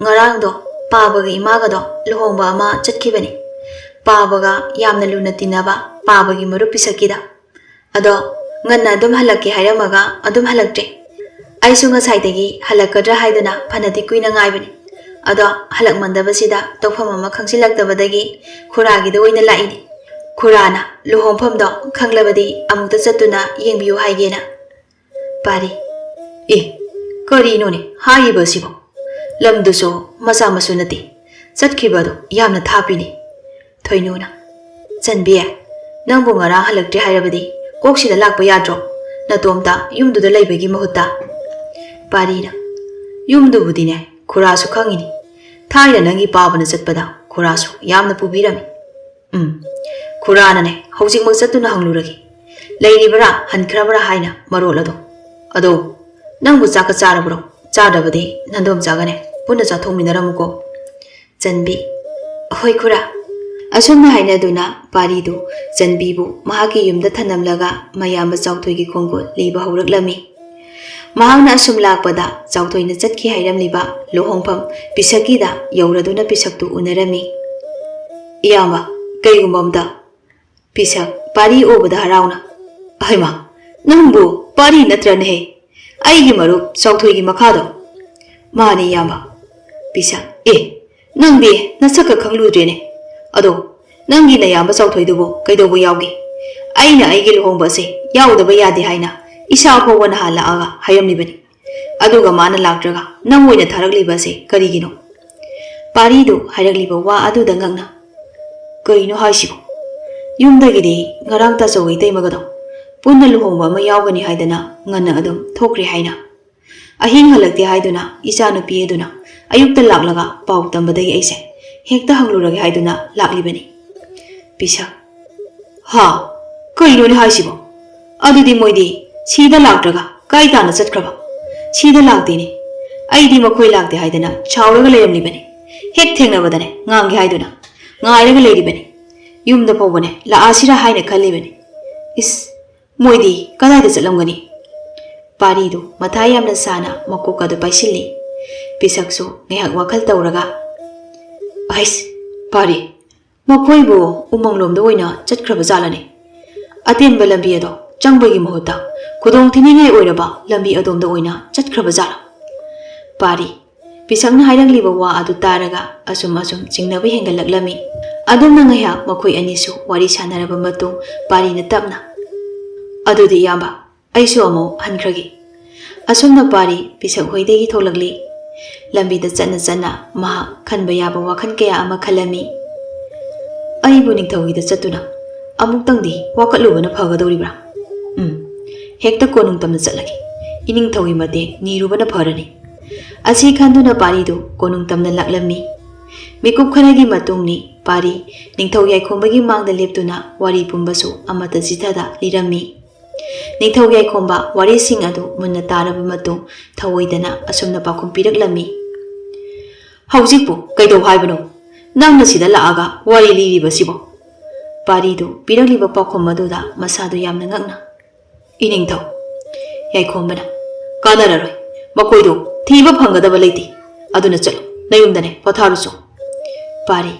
ꯉꯔꯥꯡꯗꯣ ꯄꯥꯕꯒ ꯏꯃꯥꯒꯗꯣ ꯂꯨꯍꯣꯡꯕ ꯑꯃ ꯆꯠꯈꯤꯕꯅꯤ꯫ ꯄꯥꯕꯒ ꯌꯥꯝꯅ ꯂꯨꯅ ꯇꯤꯟꯅꯕ ꯄꯥꯕꯒꯤ ꯃꯔꯨꯞ ꯄꯤꯁꯛꯀꯤꯗ꯫ ꯑꯗꯣ ꯉꯟꯅ ꯑꯗꯨꯝ ꯍꯜꯂꯛꯀꯦ ꯍꯥꯏꯔꯝꯃꯒ ꯑꯗꯨꯝ ꯍꯜꯂꯛꯇ꯭ꯔꯦ꯫ ꯑꯩꯁꯨ ꯉꯁꯥꯏꯗꯒꯤ ꯍꯜꯂꯛꯀꯗ꯭ꯔꯥ ꯍꯥꯏꯗꯨꯅ ꯐꯅꯗꯤ ꯀꯨꯏꯅ ꯉꯥꯏꯕꯅꯤ꯫ ꯑꯗꯣ ꯍꯜꯂꯛꯃꯟꯗꯕꯁꯤꯗ ꯇꯧꯐꯝ ꯑꯃ ꯈꯪꯖꯤꯜꯂꯛꯇꯕꯗꯒꯤ ꯈꯨꯔꯥꯒꯤꯗ ꯑꯣꯏꯅ ꯂꯥꯛꯏꯅꯤ꯫ ꯈꯨꯔꯥꯅ ꯂꯨꯍꯣꯡꯐꯝꯗꯣ ꯈꯪꯂꯕꯗꯤ ꯑꯃꯨꯛꯇ ꯆꯠꯇꯨꯅ ꯌꯦꯡꯕꯤꯌꯨ ꯍꯥꯏꯒꯦꯅ꯫" ꯄꯥꯔꯤ, "ꯑꯦ, ꯀꯔꯤꯅꯣꯅꯦ ꯍꯥꯏꯔꯤꯕ ꯑꯁꯤꯕꯣ? ꯂꯝꯗꯨꯁꯨ ꯃꯆꯥ ꯃꯁꯨ ꯅꯠꯇꯦ꯫ ꯆꯠꯈꯤꯕꯗꯣ ꯌꯥꯝꯅ ꯊꯥꯞꯄꯤꯅꯦ꯫" ꯊꯣꯏꯅꯨꯅ, "ꯆꯟꯕꯤ, ꯅꯪꯕꯨ ꯉꯔꯥꯡ ꯍꯜꯂꯛꯇ꯭ꯔꯦ ꯍꯥꯏꯔꯕꯗꯤ ꯀꯣꯛꯁꯤꯗ ꯂꯥꯛꯄ ꯌꯥꯗ꯭ꯔꯣ? ꯅꯇꯣꯝꯇ ꯌꯨꯝꯗꯨꯗ ꯂꯩꯕꯒꯤ ꯃꯍꯨꯠꯇ꯫" ꯄꯥꯔꯤꯅ, "ꯌꯨꯝꯗꯨꯕꯨꯗꯤꯅꯦ ꯈꯨꯔꯥꯁꯨ ꯈꯪꯉꯤꯅꯤ꯫ ꯊꯥꯏꯅ ꯅꯪꯒꯤ ꯄꯥꯕꯅ ꯆꯠꯄꯗ ꯈꯨꯔꯥꯁꯨ ꯌꯥꯝꯅ ꯄꯨꯕꯤꯔꯝꯃꯤ꯫" "ꯎꯝ, ꯈꯨꯔꯥꯅꯅꯦ ꯍꯧꯖꯤꯛꯃꯛ ꯆꯠꯇꯨꯅ ꯍꯪꯂꯨꯔꯒꯦ꯫ ꯂꯩꯔꯤꯕ꯭ꯔꯥ ꯍꯟꯈ꯭ꯔꯕ꯭ꯔꯥ ꯍꯥꯏꯅ ꯃꯔꯣꯜ ꯑꯗꯣ꯫ ꯑꯗꯣ, ꯅꯪꯕꯨ ꯆꯥꯛꯀ ꯆꯥꯔꯕ꯭ꯔꯣ? ꯆꯥꯗ꯭ꯔꯕꯗꯤ ꯅꯟꯗꯣꯝꯆꯥꯒꯅꯦ ꯄꯨꯟꯅ ꯆꯥꯊꯣꯛꯃꯤꯟꯅꯔꯝꯃꯨꯀꯣ꯫" ꯆꯟꯕꯤ, "ꯍꯣꯏ ꯈꯨꯔꯥ꯫" ꯑꯁꯨꯝꯅ ꯍꯥꯏꯅꯗꯨꯅ ꯄꯥꯔꯤꯗꯨ ꯆꯟꯕꯤꯕꯨ ꯃꯍꯥꯛꯀꯤ ꯌꯨꯝꯗ ꯊꯅꯝꯂꯒ ꯃꯌꯥꯝꯕ ꯆꯥꯎꯊꯣꯏꯒꯤ ꯈꯣꯡꯒꯨꯜ ꯂꯤꯕ ꯍꯧꯔꯛꯂꯝꯃꯤ꯫ ꯃꯍꯥꯛꯅ ꯑꯁꯨꯝ ꯂꯥꯛꯄꯗ ꯆꯥꯎꯊꯣꯏꯅ ꯆꯠꯈꯤ ꯍꯥꯏꯔꯝꯂꯤꯕ ꯂꯨꯍꯣꯡꯐꯝ ꯄꯤꯁꯛꯀꯤꯗ ꯌꯧꯔꯗꯨꯅ ꯄꯤꯁꯛꯇꯨ ꯎꯅꯔꯝꯃꯤ꯫ "ꯏꯌꯥꯝꯕ, ꯀꯩꯒꯨꯝꯕ ꯑꯝꯇ꯫" ꯄꯤꯁꯛ ꯄꯥꯔꯤ ꯎꯕꯗ ꯍꯔꯥꯎꯅ, "ꯑꯍꯩꯃꯥ, ꯅꯪꯕꯨ ꯄꯥꯔꯤ ꯅꯠꯇ꯭ꯔꯅꯦꯍꯦ? ꯑꯩꯒꯤ ꯃꯔꯨꯞ ꯆꯥꯎꯊꯣꯏꯒꯤ ꯃꯈꯥꯗꯣ?" "ꯃꯥꯅꯤ ꯏꯌꯥꯝꯕ꯫" ꯄꯤꯁꯛ, "ꯑꯦ, ꯅꯪꯗꯤ ꯅꯁꯛꯀ ꯈꯪꯂꯨꯗ꯭ꯔꯦꯅꯦ꯫ ꯑꯗꯣ, ꯅꯪꯒꯤ ꯅꯌꯥꯝꯕ ꯆꯥꯎꯊꯣꯏꯗꯨꯕꯨ ꯀꯩꯗꯧꯕ ꯌꯥꯎꯒꯦ? ꯑꯩꯅ ꯑꯩꯒꯤ ꯂꯨꯍꯣꯡꯕ ꯑꯁꯦ ꯌꯥꯎꯗꯕ ꯌꯥꯗꯦ ꯍꯥꯏꯅ ꯏꯁꯥ ꯐꯥꯎꯕ ꯅꯍꯥꯟ ꯂꯥꯛꯑꯒ ꯍꯥꯏꯔꯝꯂꯤꯕꯅꯤ꯫ ꯑꯗꯨꯒ ꯃꯥꯅ ꯂꯥꯛꯇ꯭ꯔꯒ ꯅꯪ ꯑꯣꯏꯅ ꯊꯥꯔꯛꯂꯤꯕ ꯑꯁꯦ ꯀꯔꯤꯒꯤꯅꯣ?" ꯄꯥꯔꯤꯗꯨ ꯍꯥꯏꯔꯛꯂꯤꯕ ꯋꯥ ꯑꯗꯨꯗ ꯉꯛꯅ, "ꯀꯩꯅꯣ ꯍꯥꯏꯁꯤꯕꯣ? ꯌꯨꯝꯗꯒꯤꯗꯤ ꯉꯔꯥꯡ ꯇꯥꯆꯧ ꯏꯇꯩꯃꯒꯗꯣ ꯄꯨꯟꯅ ꯂꯨꯍꯣꯡꯕ ꯑꯃ ꯌꯥꯎꯒꯅꯤ ꯍꯥꯏꯗꯅ ꯉꯟꯅ ꯑꯗꯨꯝ ꯊꯣꯛꯈ꯭ꯔꯦ ꯍꯥꯏꯅ꯫ ꯑꯍꯤꯡ ꯍꯜꯂꯛꯇꯦ ꯍꯥꯏꯗꯨꯅ ꯏꯆꯥꯅꯨꯄꯤ ꯑꯗꯨꯅ ꯑꯌꯨꯛꯇ ꯂꯥꯛꯂꯒ ꯄꯥꯎ ꯇꯝꯕꯗꯒꯤ ꯑꯩꯁꯦ ꯍꯦꯛꯇ ꯍꯪꯂꯨꯔꯒꯦ ꯍꯥꯏꯗꯨꯅ ꯂꯥꯛꯂꯤꯕꯅꯤ꯫" ꯄꯤꯁꯛ, "ꯍꯥ? ꯀꯩꯅꯣꯅꯦ ꯍꯥꯏꯁꯤꯕꯣ? ꯑꯗꯨꯗꯤ ꯃꯣꯏꯗꯤ ꯁꯤꯗ ꯂꯥꯛꯇ꯭ꯔꯒ ꯀꯥꯏ ꯇꯥꯅ ꯆꯠꯈ꯭ꯔꯕ? ꯁꯤꯗ ꯂꯥꯛꯇꯦꯅꯦ꯫ ꯑꯩꯗꯤ ꯃꯈꯣꯏ ꯂꯥꯛꯇꯦ ꯍꯥꯏꯗꯅ ꯁꯥꯎꯔꯒ ꯂꯩꯔꯝꯂꯤꯕꯅꯤ꯫ ꯍꯦꯛ ꯊꯦꯡꯅꯕꯗꯅꯦ ꯉꯥꯡꯒꯦ ꯍꯥꯏꯗꯨꯅ ꯉꯥꯏꯔꯒ ꯂꯩꯔꯤꯕꯅꯤ꯫ ꯌꯨꯝꯗ ꯐꯥꯎꯕꯅꯦ ꯂꯥꯛꯑꯁꯤꯔꯥ ꯍꯥꯏꯅ ꯈꯜꯂꯤꯕꯅꯤ꯫ "ꯏꯁ, ꯃꯣꯏꯗꯤ ꯀꯗꯥꯏꯗ ꯆꯠꯂꯝꯒꯅꯤ?" ꯄꯥꯔꯤꯗꯨ ꯃꯊꯥ ꯌꯥꯝꯅ ꯁꯥꯅ ꯃꯀꯣꯛ ꯑꯗꯨ ꯄꯥꯏꯁꯤꯜꯂꯤ꯫ ꯄꯤꯁꯛꯁꯨ ꯉꯥꯏꯍꯥꯛ ꯋꯥꯈꯜ ꯇꯧꯔꯒ, "ꯑꯩꯁ, ꯄꯥꯔꯤ, ꯃꯈꯣꯏꯕꯨ ꯎꯃꯪꯂꯣꯝꯗ ꯑꯣꯏꯅ ꯆꯠꯈ꯭ꯔꯕ ꯖꯥꯠꯂꯅꯦ? ꯑꯇꯦꯟꯕ ꯂꯝꯕꯤ ꯑꯗꯣ ꯆꯪꯕꯒꯤ ꯃꯍꯨꯠꯇ ꯈꯨꯗꯣꯡ ꯊꯤꯅꯤꯡꯉꯥꯏ ꯑꯣꯏꯔꯕ ꯂꯝꯕꯤ ꯑꯗꯣꯝꯗ ꯑꯣꯏꯅ ꯆꯠꯈ꯭ꯔꯕ ꯖꯥꯠꯂ?" ꯄꯥꯔꯤ, ꯄꯤꯁꯛꯅ ꯍꯥꯏꯔꯛꯂꯤꯕ ꯋꯥ ꯑꯗꯨ ꯇꯥꯔꯒ ꯑꯁꯨꯝ ꯑꯁꯨꯝ ꯆꯤꯡꯅꯕ ꯍꯦꯟꯒꯠꯂꯛꯂꯝꯃꯤ꯫ ꯑꯗꯨꯝꯅ ꯉꯥꯏꯍꯥꯛ ꯃꯈꯣꯏ ꯑꯅꯤꯁꯨ ꯋꯥꯔꯤ ꯁꯥꯟꯅꯔꯕ ꯃꯇꯨꯡ ꯄꯥꯔꯤꯅ ꯇꯞꯅ, "ꯑꯗꯨꯗꯤ ꯏꯌꯥꯝꯕ, ꯑꯩꯁꯨ ꯑꯃꯨꯛ ꯍꯟꯈ꯭ꯔꯒꯦ꯫" ꯑꯁꯨꯝꯅ ꯄꯥꯔꯤ ꯄꯤꯁꯛ ꯍꯣꯏꯗꯒꯤ ꯊꯣꯛꯂꯛꯂꯤ꯫ ꯂꯝꯕꯤꯗ ꯆꯠꯅ ꯆꯠꯅ ꯃꯍꯥꯛ ꯈꯟꯕ ꯌꯥꯕ ꯋꯥꯈꯜ ꯀꯌꯥ ꯑꯃ ꯈꯜꯂꯝꯃꯤ꯫ "ꯑꯩꯕꯨ ꯅꯤꯡꯊꯧꯒꯤꯗ ꯆꯠꯇꯨꯅ ꯑꯃꯨꯛꯇꯪꯗꯤ ꯋꯥꯀꯠꯂꯨꯕꯅ ꯐꯒꯗꯧꯔꯤꯕ꯭ꯔꯥ? ꯎꯝ, ꯍꯦꯛꯇ ꯀꯣꯅꯨꯡ ꯇꯝꯅ ꯆꯠꯂꯒꯦ꯫ ꯏꯅꯤꯡꯊꯧꯒꯤ ꯃꯇꯦꯡ ꯅꯤꯔꯨꯕꯅ ꯐꯔꯅꯤ꯫" ꯑꯁꯤ ꯈꯟꯗꯨꯅ ꯄꯥꯔꯤꯗꯨ ꯀꯣꯅꯨꯡ ꯇꯝꯅ ꯂꯥꯛꯂꯝꯃꯤ꯫ ꯃꯤꯀꯨꯞ ꯈꯔꯒꯤ ꯃꯇꯨꯡꯅꯤ ꯄꯥꯔꯤ ꯅꯤꯡꯊꯧ ꯌꯥꯏꯈꯣꯝꯕꯒꯤ ꯃꯥꯡꯗ ꯂꯦꯞꯇꯨꯅ ꯋꯥꯔꯤ ꯄꯨꯝꯕꯁꯨ ꯑꯃꯠꯇ ꯆꯤꯊꯗ ꯂꯤꯔꯝꯃꯤ꯫ ꯅꯤꯡꯊꯧ ꯌꯥꯏꯈꯣꯝꯕ ꯋꯥꯔꯤꯁꯤꯡ ꯑꯗꯨ ꯃꯨꯟꯅ ꯇꯥꯔꯕ ꯃꯇꯨꯡ ꯊꯧꯑꯣꯏꯗꯅ ꯑꯁꯨꯝꯅ ꯄꯥꯎꯈꯨꯝ ꯄꯤꯔꯛꯂꯝꯃꯤ, "ꯍꯧꯖꯤꯛꯄꯨ ꯀꯩꯗꯧ ꯍꯥꯏꯕꯅꯣ? ꯅꯪꯅ ꯁꯤꯗ ꯂꯥꯛꯑꯒ ꯋꯥꯔꯤ ꯂꯤꯔꯤꯕꯁꯤꯕꯣ?" ꯄꯥꯔꯤꯗꯨ ꯄꯤꯔꯛꯂꯤꯕ ꯄꯥꯎꯈꯨꯝ ꯑꯗꯨꯗ ꯃꯁꯥꯗꯨ ꯌꯥꯝꯅ ꯉꯛꯅ, "ꯏꯅꯤꯡꯊꯧ ꯌꯥꯏꯈꯣꯝꯕꯅ, ꯀꯥꯟꯅꯔꯔꯣꯏ, ꯃꯈꯣꯏꯗꯨ ꯊꯤꯕ ꯐꯪꯒꯗꯕ ꯂꯩꯇꯦ꯫ ꯑꯗꯨꯅ ꯆꯠꯂꯣ, ꯅꯌꯨꯝꯗꯅꯦ ꯄꯣꯊꯥꯔꯨꯆꯣ꯫" ꯄꯥꯔꯤ,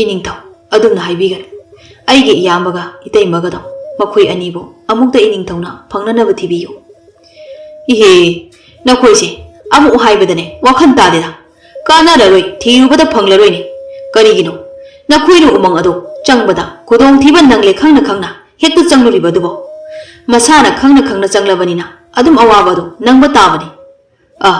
"ꯏꯅꯤꯡꯊꯧ, ꯑꯗꯨꯝꯅ ꯍꯥꯏꯕꯤꯒꯅꯨ꯫ ꯑꯩꯒꯤ ꯏꯌꯥꯝꯕꯒ ꯏꯇꯩꯃꯒꯗꯣ, ꯃꯈꯣꯏ ꯑꯅꯤꯕꯨ ꯑꯃꯨꯛꯇ ꯏꯅꯤꯡꯊꯧꯅ ꯐꯪꯅꯅꯕ ꯊꯤꯕꯤꯌꯨ꯫" "ꯏꯍꯦ, ꯅꯈꯣꯏꯁꯦ ꯑꯃꯨꯛ ꯍꯥꯏꯕꯗꯅꯦ ꯋꯥꯈꯜ ꯇꯥꯗꯦꯗ꯫ ꯀꯥꯟꯅꯔꯔꯣꯏ, ꯊꯤꯔꯨꯕꯗ ꯐꯪꯂꯔꯣꯏꯅꯦ꯫ ꯀꯔꯤꯒꯤꯅꯣ? ꯅꯈꯣꯏꯅ ꯎꯃꯪ ꯑꯗꯣ ꯆꯪꯕꯗ ꯈꯨꯗꯣꯡꯊꯤꯕ ꯅꯪꯂꯦ ꯈꯪꯅ ꯈꯪꯅ ꯍꯦꯛꯇ ꯆꯪꯂꯨꯔꯤꯕ ꯑꯗꯨꯕꯣ? ꯃꯁꯥꯅ ꯈꯪꯅ ꯈꯪꯅ ꯆꯪꯂꯕꯅꯤꯅ ꯑꯗꯨꯝ ꯑꯋꯥꯕ ꯑꯗꯣ ꯅꯪꯕ ꯇꯥꯕꯅꯤ꯫ ꯑ,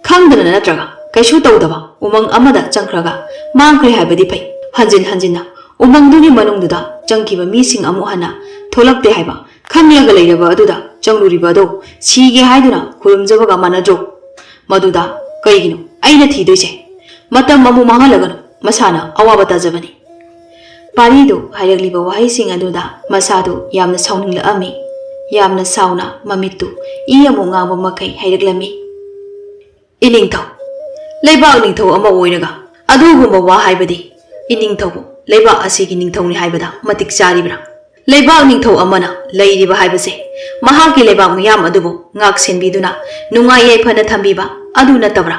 ꯈꯪꯗꯅ ꯅꯠꯇ꯭ꯔꯒ ꯀꯩꯁꯨ ꯇꯧꯗꯕ ꯎꯃꯪ ꯑꯃꯗ ꯆꯪꯈ꯭ꯔꯒ ꯃꯥꯡꯈ꯭ꯔꯦ ꯍꯥꯏꯕꯗꯤ ꯐꯩ꯫ ꯍꯟꯖꯤꯟ ꯍꯟꯖꯤꯟꯅ ꯎꯃꯪꯗꯨꯒꯤ ꯃꯅꯨꯡꯗꯨꯗ ꯆꯪꯈꯤꯕ ꯃꯤꯁꯤꯡ ꯑꯃꯨꯛ ꯍꯟꯅ ꯊꯣꯛꯂꯛꯇꯦ ꯍꯥꯏꯕ ꯈꯪꯂꯒ ꯂꯩꯔꯕ ꯑꯗꯨꯗ ꯆꯪꯂꯨꯔꯤꯕ ꯑꯗꯣ ꯁꯤꯒꯦ ꯍꯥꯏꯗꯨꯅ ꯈꯨꯔꯨꯝꯖꯕꯒ ꯃꯥꯟꯅꯗ꯭ꯔꯣ? ꯃꯗꯨꯗ ꯀꯩꯒꯤꯅꯣ ꯑꯩꯅ ꯊꯤꯗꯣꯏꯁꯦ? ꯃꯇꯝ ꯑꯃꯨꯛ ꯃꯥꯡꯍꯜꯂꯒꯅꯨ, ꯃꯁꯥꯅ ꯑꯋꯥꯕ ꯇꯥꯖꯕꯅꯤ꯫" ꯄꯥꯔꯤꯗꯨ ꯍꯥꯏꯔꯛꯂꯤꯕ ꯋꯥꯍꯩꯁꯤꯡ ꯑꯗꯨꯗ ꯃꯁꯥꯗꯨ ꯌꯥꯝꯅ ꯁꯥꯎꯅꯤꯡꯂꯛꯑꯝꯃꯤ꯫ ꯌꯥꯝꯅ ꯁꯥꯎꯅ ꯃꯃꯤꯠꯇꯨ ꯏ ꯑꯃꯨꯛ ꯉꯥꯡꯕ ꯃꯈꯩ ꯍꯥꯏꯔꯛꯂꯝꯃꯤ, "ꯏꯅꯤꯡꯊꯧ, ꯂꯩꯕꯥꯛ ꯅꯤꯡꯊꯧ ꯑꯃ ꯑꯣꯏꯔꯒ ꯑꯗꯨꯒꯨꯝꯕ ꯋꯥ ꯍꯥꯏꯕꯗꯤ ꯏꯅꯤꯡꯊꯧꯕꯨ ꯂꯩꯕꯥꯛ ꯑꯁꯤꯒꯤ ꯅꯤꯡꯊꯧꯅꯤ ꯍꯥꯏꯕꯗ ꯃꯇꯤꯛ ꯆꯥꯔꯤꯕ꯭ꯔꯥ? ꯂꯩꯕꯥꯛ ꯅꯤꯡꯊꯧ ꯑꯃꯅ ꯂꯩꯔꯤꯕ ꯍꯥꯏꯕꯁꯦ ꯃꯍꯥꯛꯀꯤ ꯂꯩꯕꯥꯛ ꯃꯤꯌꯥꯝ ꯑꯗꯨꯕꯨ ꯉꯥꯛ ꯁꯦꯟꯕꯤꯗꯨꯅ ꯅꯨꯡꯉꯥꯏ ꯌꯥꯏꯐꯅ ꯊꯝꯕꯤꯕ ꯑꯗꯨ ꯅꯠꯇꯕ꯭ꯔꯥ?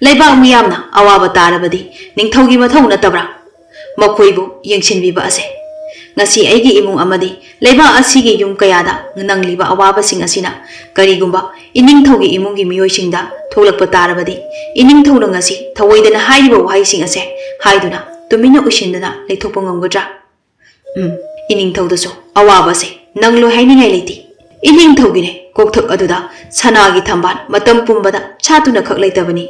ꯂꯩꯕꯥꯛ ꯃꯤꯌꯥꯝꯅ ꯑꯋꯥꯕ ꯇꯥꯔꯕꯗꯤ ꯅꯤꯡꯊꯧꯒꯤ ꯃꯊꯧ ꯅꯠꯇꯕ꯭ꯔꯥ? ꯃꯈꯣꯏꯕꯨ ꯌꯦꯡꯁꯤꯟꯕꯤꯕ ꯑꯁꯦ꯫ ꯉꯁꯤ ꯑꯩꯒꯤ ꯏꯃꯨꯡ ꯑꯃꯗꯤ ꯂꯩꯕꯥꯛ ꯑꯁꯤꯒꯤ ꯌꯨꯝ ꯀꯌꯥꯗ ꯅꯪꯂꯤꯕ ꯑꯋꯥꯕꯁꯤꯡ ꯑꯁꯤꯅ ꯀꯔꯤꯒꯨꯝꯕ ꯏꯅꯤꯡꯊꯧꯒꯤ ꯏꯃꯨꯡꯒꯤ ꯃꯤꯑꯣꯏꯁꯤꯡꯗ ꯊꯣꯛꯂꯛꯄ ꯇꯥꯔꯕꯗꯤ, ꯏꯅꯤꯡꯊꯧꯅ ꯉꯁꯤ ꯊꯑꯣꯏꯗꯅ ꯍꯥꯏꯔꯤꯕ ꯋꯥꯍꯩꯁꯤꯡ ꯑꯁꯦ ꯍꯥꯏꯗꯨꯅ ꯇꯨꯃꯤꯟꯅ ꯎꯏꯁꯤꯟꯗꯅ ꯂꯩꯊꯣꯛꯄ ꯉꯝꯒꯗ꯭ꯔꯥ? ꯎꯝ, ꯏꯅꯤꯡꯊꯧꯗꯁꯨ ꯑꯋꯥꯕꯁꯦ ꯅꯪꯂꯣꯏ ꯍꯥꯏꯅꯤꯡꯉꯥꯏ ꯂꯩꯇꯦ꯫ ꯏꯅꯤꯡꯊꯧꯒꯤꯅꯦ ꯀꯣꯛꯊꯛ ꯑꯗꯨꯗ ꯁꯅꯥꯒꯤ ꯊꯝꯕꯥꯜ ꯃꯇꯝ ꯄꯨꯝꯕꯗ ꯁꯥꯠꯇꯨꯅ ꯈꯛ ꯂꯩꯇꯕꯅꯤ꯫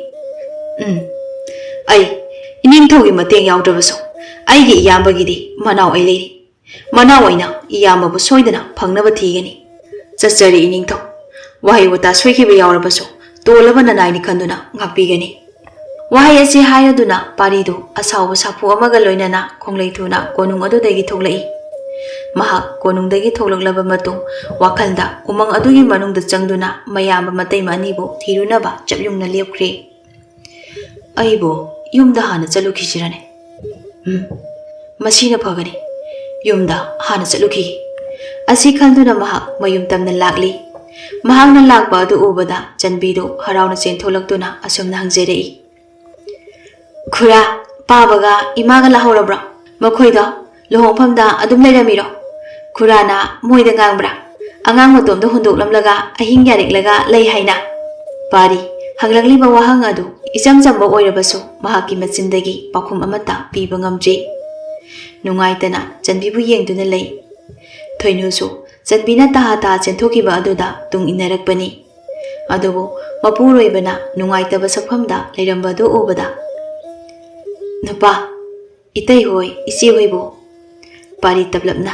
ꯎꯝ, ꯑꯩ ꯏꯅꯤꯡꯊꯧꯒꯤ ꯃꯇꯦꯡ ꯌꯥꯎꯗ꯭ꯔꯕꯁꯨ ꯑꯩꯒꯤ ꯏꯌꯥꯝꯕꯒꯤꯗꯤ ꯃꯅꯥꯎ ꯑꯩ ꯂꯩꯔꯤ꯫ ꯃꯅꯥꯎ ꯑꯩꯅ ꯏꯌꯥꯝꯕꯕꯨ ꯁꯣꯏꯗꯅ ꯐꯪꯅꯕ ꯊꯤꯒꯅꯤ꯫ ꯆꯠꯆꯔꯤ ꯏꯅꯤꯡꯊꯧ꯫ ꯋꯥꯍꯩ ꯋꯥꯇꯥ ꯁꯣꯏꯈꯤꯕ ꯌꯥꯎꯔꯕꯁꯨ ꯇꯣꯜꯂꯕ ꯅꯅꯥꯏꯅꯤ ꯈꯟꯗꯨꯅ ꯉꯥꯛꯄꯤꯒꯅꯤ꯫ ꯋꯥꯍꯩ ꯑꯁꯤ ꯍꯥꯏꯔꯗꯨꯅ ꯄꯥꯔꯤꯗꯨ ꯑꯁꯥꯎꯕ ꯁꯥꯐꯨ ꯑꯃꯒ ꯂꯣꯏꯅꯅ ꯈꯣꯡꯂꯩ ꯊꯨꯅ ꯀꯣꯅꯨꯡ ꯑꯗꯨꯗꯒꯤ ꯊꯣꯛꯂꯛꯏ꯫ ꯃꯍꯥꯛ ꯀꯣꯅꯨꯡꯗꯒꯤ ꯊꯣꯛꯂꯛꯂꯕ ꯃꯇꯨꯡ ꯋꯥꯈꯜꯗ ꯎꯃꯪ ꯑꯗꯨꯒꯤ ꯃꯅꯨꯡꯗ ꯆꯪꯗꯨꯅ ꯃꯌꯥꯝꯕ ꯃꯇꯩꯃ ꯑꯅꯤꯕꯨ ꯊꯤꯔꯨꯅꯕ ꯆꯞꯌꯨꯡꯅ ꯂꯦꯞꯈ꯭ꯔꯦ꯫ ꯑꯩꯕꯨ ꯌꯨꯝꯗ ꯍꯥꯟꯅ ꯆꯠꯂꯨꯈꯤꯁꯤꯔꯅꯦ? ꯎꯝ, ꯃꯁꯤꯅ ꯐꯒꯅꯤ꯫ ꯌꯨꯝꯗ ꯍꯥꯟꯅ ꯆꯠꯂꯨꯈꯤꯒꯦ꯫ ꯑꯁꯤ ꯈꯟꯗꯨꯅ ꯃꯍꯥꯛ ꯃꯌꯨꯝ ꯇꯝꯅ ꯂꯥꯛꯂꯤ꯫ ꯃꯍꯥꯛꯅ ꯂꯥꯛꯄ ꯑꯗꯨ ꯎꯕꯗ ꯆꯟꯕꯤꯗꯨ ꯍꯔꯥꯎꯅ ꯆꯦꯟꯊꯣꯛꯂꯛꯇꯨꯅ ꯑꯁꯨꯝꯅ ꯍꯪꯖꯔꯛꯏ, "ꯈꯨꯔꯥ, ꯄꯥꯕꯒ ꯏꯃꯥꯒ ꯂꯥꯛꯍꯧꯔꯕ꯭ꯔꯣ? ꯃꯈꯣꯏꯗꯣ ꯂꯨꯍꯣꯡꯐꯝꯗ ꯑꯗꯨꯝ ꯂꯩꯔꯝꯃꯤꯔꯣ? ꯈꯨꯔꯥꯅ ꯃꯣꯏꯗ ꯉꯥꯡꯕ꯭ꯔꯥ? ꯑꯉꯥꯡ ꯃꯇꯣꯝꯗ ꯍꯨꯟꯗꯣꯛꯂꯝꯂꯒ ꯑꯍꯤꯡ ꯌꯥꯔꯦꯛꯂꯒ ꯂꯩ ꯍꯥꯏꯅ?" ꯄꯥꯔꯤ, ꯍꯪꯂꯛꯂꯤꯕ ꯋꯥꯍꯪ ꯑꯗꯨ ꯏꯆꯝ ꯆꯝꯕ ꯑꯣꯏꯔꯕꯁꯨ ꯃꯍꯥꯛꯀꯤ ꯃꯆꯤꯟꯗꯒꯤ ꯄꯥꯎꯈꯨꯝ ꯑꯃꯠꯇ ꯄꯤꯕ ꯉꯝꯗ꯭ꯔꯤ꯫ ꯅꯨꯡꯉꯥꯏꯇꯅ ꯆꯟꯕꯤꯕꯨ ꯌꯦꯡꯗꯨꯅ ꯂꯩ꯫ ꯊꯣꯏꯅꯨꯁꯨ ꯆꯟꯕꯤꯅ ꯇꯍꯥ ꯇꯍꯥ ꯆꯦꯟꯊꯣꯛꯈꯤꯕ ꯑꯗꯨꯗ ꯇꯨꯡ ꯏꯟꯅꯔꯛꯄꯅꯤ꯫ ꯑꯗꯨꯕꯨ ꯃꯄꯨꯔꯣꯏꯕꯅ ꯅꯨꯡꯉꯥꯏꯇꯕ ꯁꯛꯐꯝꯗ ꯂꯩꯔꯝꯕ ꯑꯗꯨ ꯎꯕꯗ, "ꯅꯨꯄꯥ, ꯏꯇꯩ ꯍꯣꯏ, ꯏꯆꯦ ꯍꯣꯏꯕꯨ?" ꯄꯥꯔꯤ ꯇꯞꯂꯞꯅ,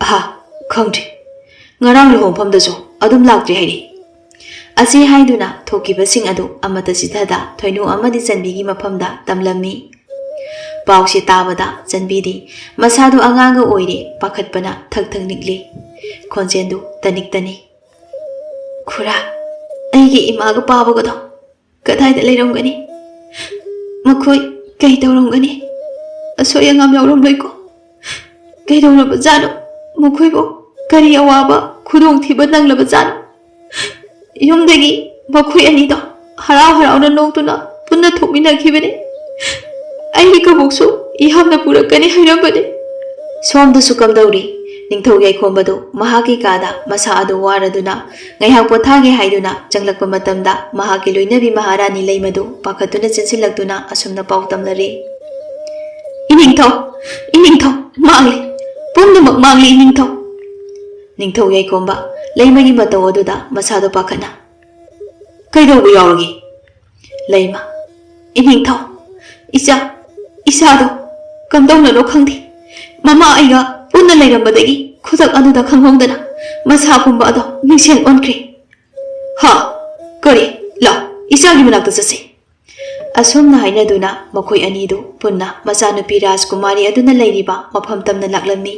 "ꯑꯍꯥ, ꯈꯪꯗ꯭ꯔꯤ꯫ ꯉꯔꯥꯡ ꯂꯨꯍꯣꯡꯐꯝꯗꯁꯨ ꯑꯗꯨꯝ ꯂꯥꯛꯇ꯭ꯔꯤ ꯍꯥꯏꯔꯤ"꯫ ꯑꯁꯤ ꯍꯥꯏꯗꯨꯅ ꯊꯣꯛꯈꯤꯕꯁꯤꯡ ꯑꯗꯨ ꯑꯃꯠꯇ ꯆꯤꯊꯗ ꯊꯣꯏꯅꯨ ꯑꯃꯗꯤ ꯆꯟꯕꯤꯒꯤ ꯃꯐꯝꯗ ꯇꯝꯂꯝꯃꯤ꯫ ꯄꯥꯎꯁꯤ ꯇꯥꯕꯗ ꯆꯟꯕꯤꯗꯤ ꯃꯁꯥꯗꯨ ꯑꯉꯥꯡꯒ ꯑꯣꯏꯔꯦ ꯄꯥꯈꯠꯄꯅ ꯊꯛ ꯊꯛ ꯅꯤꯛꯂꯤ꯫ ꯈꯣꯟꯖꯦꯜꯗꯨ ꯇꯅꯤꯛ ꯇꯅꯤꯛ, "ꯈꯨꯔꯥ, ꯑꯩꯒꯤ ꯏꯃꯥꯒ ꯄꯥꯕꯒꯗꯣ ꯀꯗꯥꯏꯗ ꯂꯩꯔꯝꯒꯅꯤ? ꯃꯈꯣꯏ ꯀꯩ ꯇꯧꯔꯝꯒꯅꯤ? ꯑꯁꯣꯏ ꯑꯉꯥꯝ ꯌꯥꯎꯔꯝꯂꯣꯏꯀꯣ? ꯀꯩꯗꯧꯔꯕꯖꯥꯠꯅꯣ?" ꯃꯈꯣꯏꯕꯨ ꯀꯔꯤ ꯑꯋꯥꯕ ꯈꯨꯗꯣꯡꯊꯤꯕ ꯅꯪꯂꯕꯖꯥꯠꯅꯣ? ꯌꯨꯝꯗꯒꯤ ꯃꯈꯣꯏ ꯑꯅꯤꯗꯣ ꯍꯔꯥꯎ ꯍꯔꯥꯎꯅ ꯅꯣꯛꯇꯨꯅ ꯄꯨꯟꯅ ꯊꯣꯛꯃꯤꯟꯅꯈꯤꯕꯅꯤ꯫ ꯑꯩꯒꯤ ꯀꯕꯣꯛꯁꯨ ꯏꯍꯥꯝꯅ ꯄꯨꯔꯛꯀꯅꯤ ꯍꯥꯏꯔꯝꯕꯅꯤ꯫ ꯁꯣꯝꯗꯁꯨ ꯀꯝꯗꯧꯔꯤ? ꯅꯤꯡꯊꯧ ꯌꯥꯏꯈꯣꯝꯕꯗꯨ ꯃꯍꯥꯛꯀꯤ ꯀꯥꯗ ꯃꯁꯥ ꯑꯗꯨ ꯋꯥꯔꯗꯨꯅ ꯉꯥꯏꯍꯥꯛ ꯄꯣꯊꯥꯒꯦ ꯍꯥꯏꯗꯨꯅ ꯆꯪꯂꯛꯄ ꯃꯇꯝꯗ ꯃꯍꯥꯛꯀꯤ ꯂꯣꯏꯅꯕꯤ ꯃꯍꯥꯔꯥꯅꯤ ꯂꯩꯃꯗꯨ ꯄꯥꯈꯠꯇꯨꯅ ꯆꯦꯟꯁꯤꯜꯂꯛꯇꯨꯅ ꯑꯁꯨꯝꯅ ꯄꯥꯎ ꯇꯝꯂꯔꯦ꯫ "ꯏꯅꯤꯡꯊꯧ, ꯏꯅꯤꯡꯊꯧ, ꯃꯥꯡꯂꯦ, ꯄꯨꯝꯅꯃꯛ ꯃꯥꯡꯂꯦ ꯏꯅꯤꯡꯊꯧ!" ꯅꯤꯡꯊꯧ ꯌꯥꯏꯈꯣꯝꯕ ꯂꯩꯃꯒꯤ ꯃꯇꯧ ꯑꯗꯨꯗ ꯃꯁꯥꯗꯣ ꯄꯥꯈꯠꯅ, "ꯀꯩꯗꯧꯕ ꯌꯥꯎꯔꯒꯦ?" ꯂꯩꯃ, "ꯏꯅꯤꯡꯊꯧ, ꯏꯆꯥ, ꯏꯆꯥꯗꯣ ꯀꯝꯗꯧꯅꯅꯣ ꯈꯪꯗꯦ꯫ ꯃꯃꯥ ꯑꯩꯒ ꯄꯨꯟꯅ ꯂꯩꯔꯝꯕꯗꯒꯤ ꯈꯨꯗꯛ ꯑꯗꯨꯗ ꯈꯪꯍꯧꯗꯅ ꯃꯁꯥ ꯄꯨꯝꯕ ꯑꯗꯣ ꯃꯤꯡꯁꯦꯜ ꯑꯣꯟꯈ꯭ꯔꯦ꯫" "ꯍꯥ? ꯀꯔꯤ? ꯂꯥꯎ, ꯏꯆꯥꯒꯤ ꯃꯅꯥꯛꯇ ꯆꯠꯁꯤ꯫" ꯑꯁꯨꯝꯅ ꯍꯥꯏꯅꯗꯨꯅ ꯃꯈꯣꯏ ꯑꯅꯤꯗꯨ ꯄꯨꯟꯅ ꯃꯆꯥꯅꯨꯄꯤ ꯔꯥꯖꯀꯨꯃꯥꯔꯤ ꯑꯗꯨꯅ ꯂꯩꯔꯤꯕ ꯃꯐꯝ ꯇꯝꯅ ꯂꯥꯛꯂꯝꯃꯤ꯫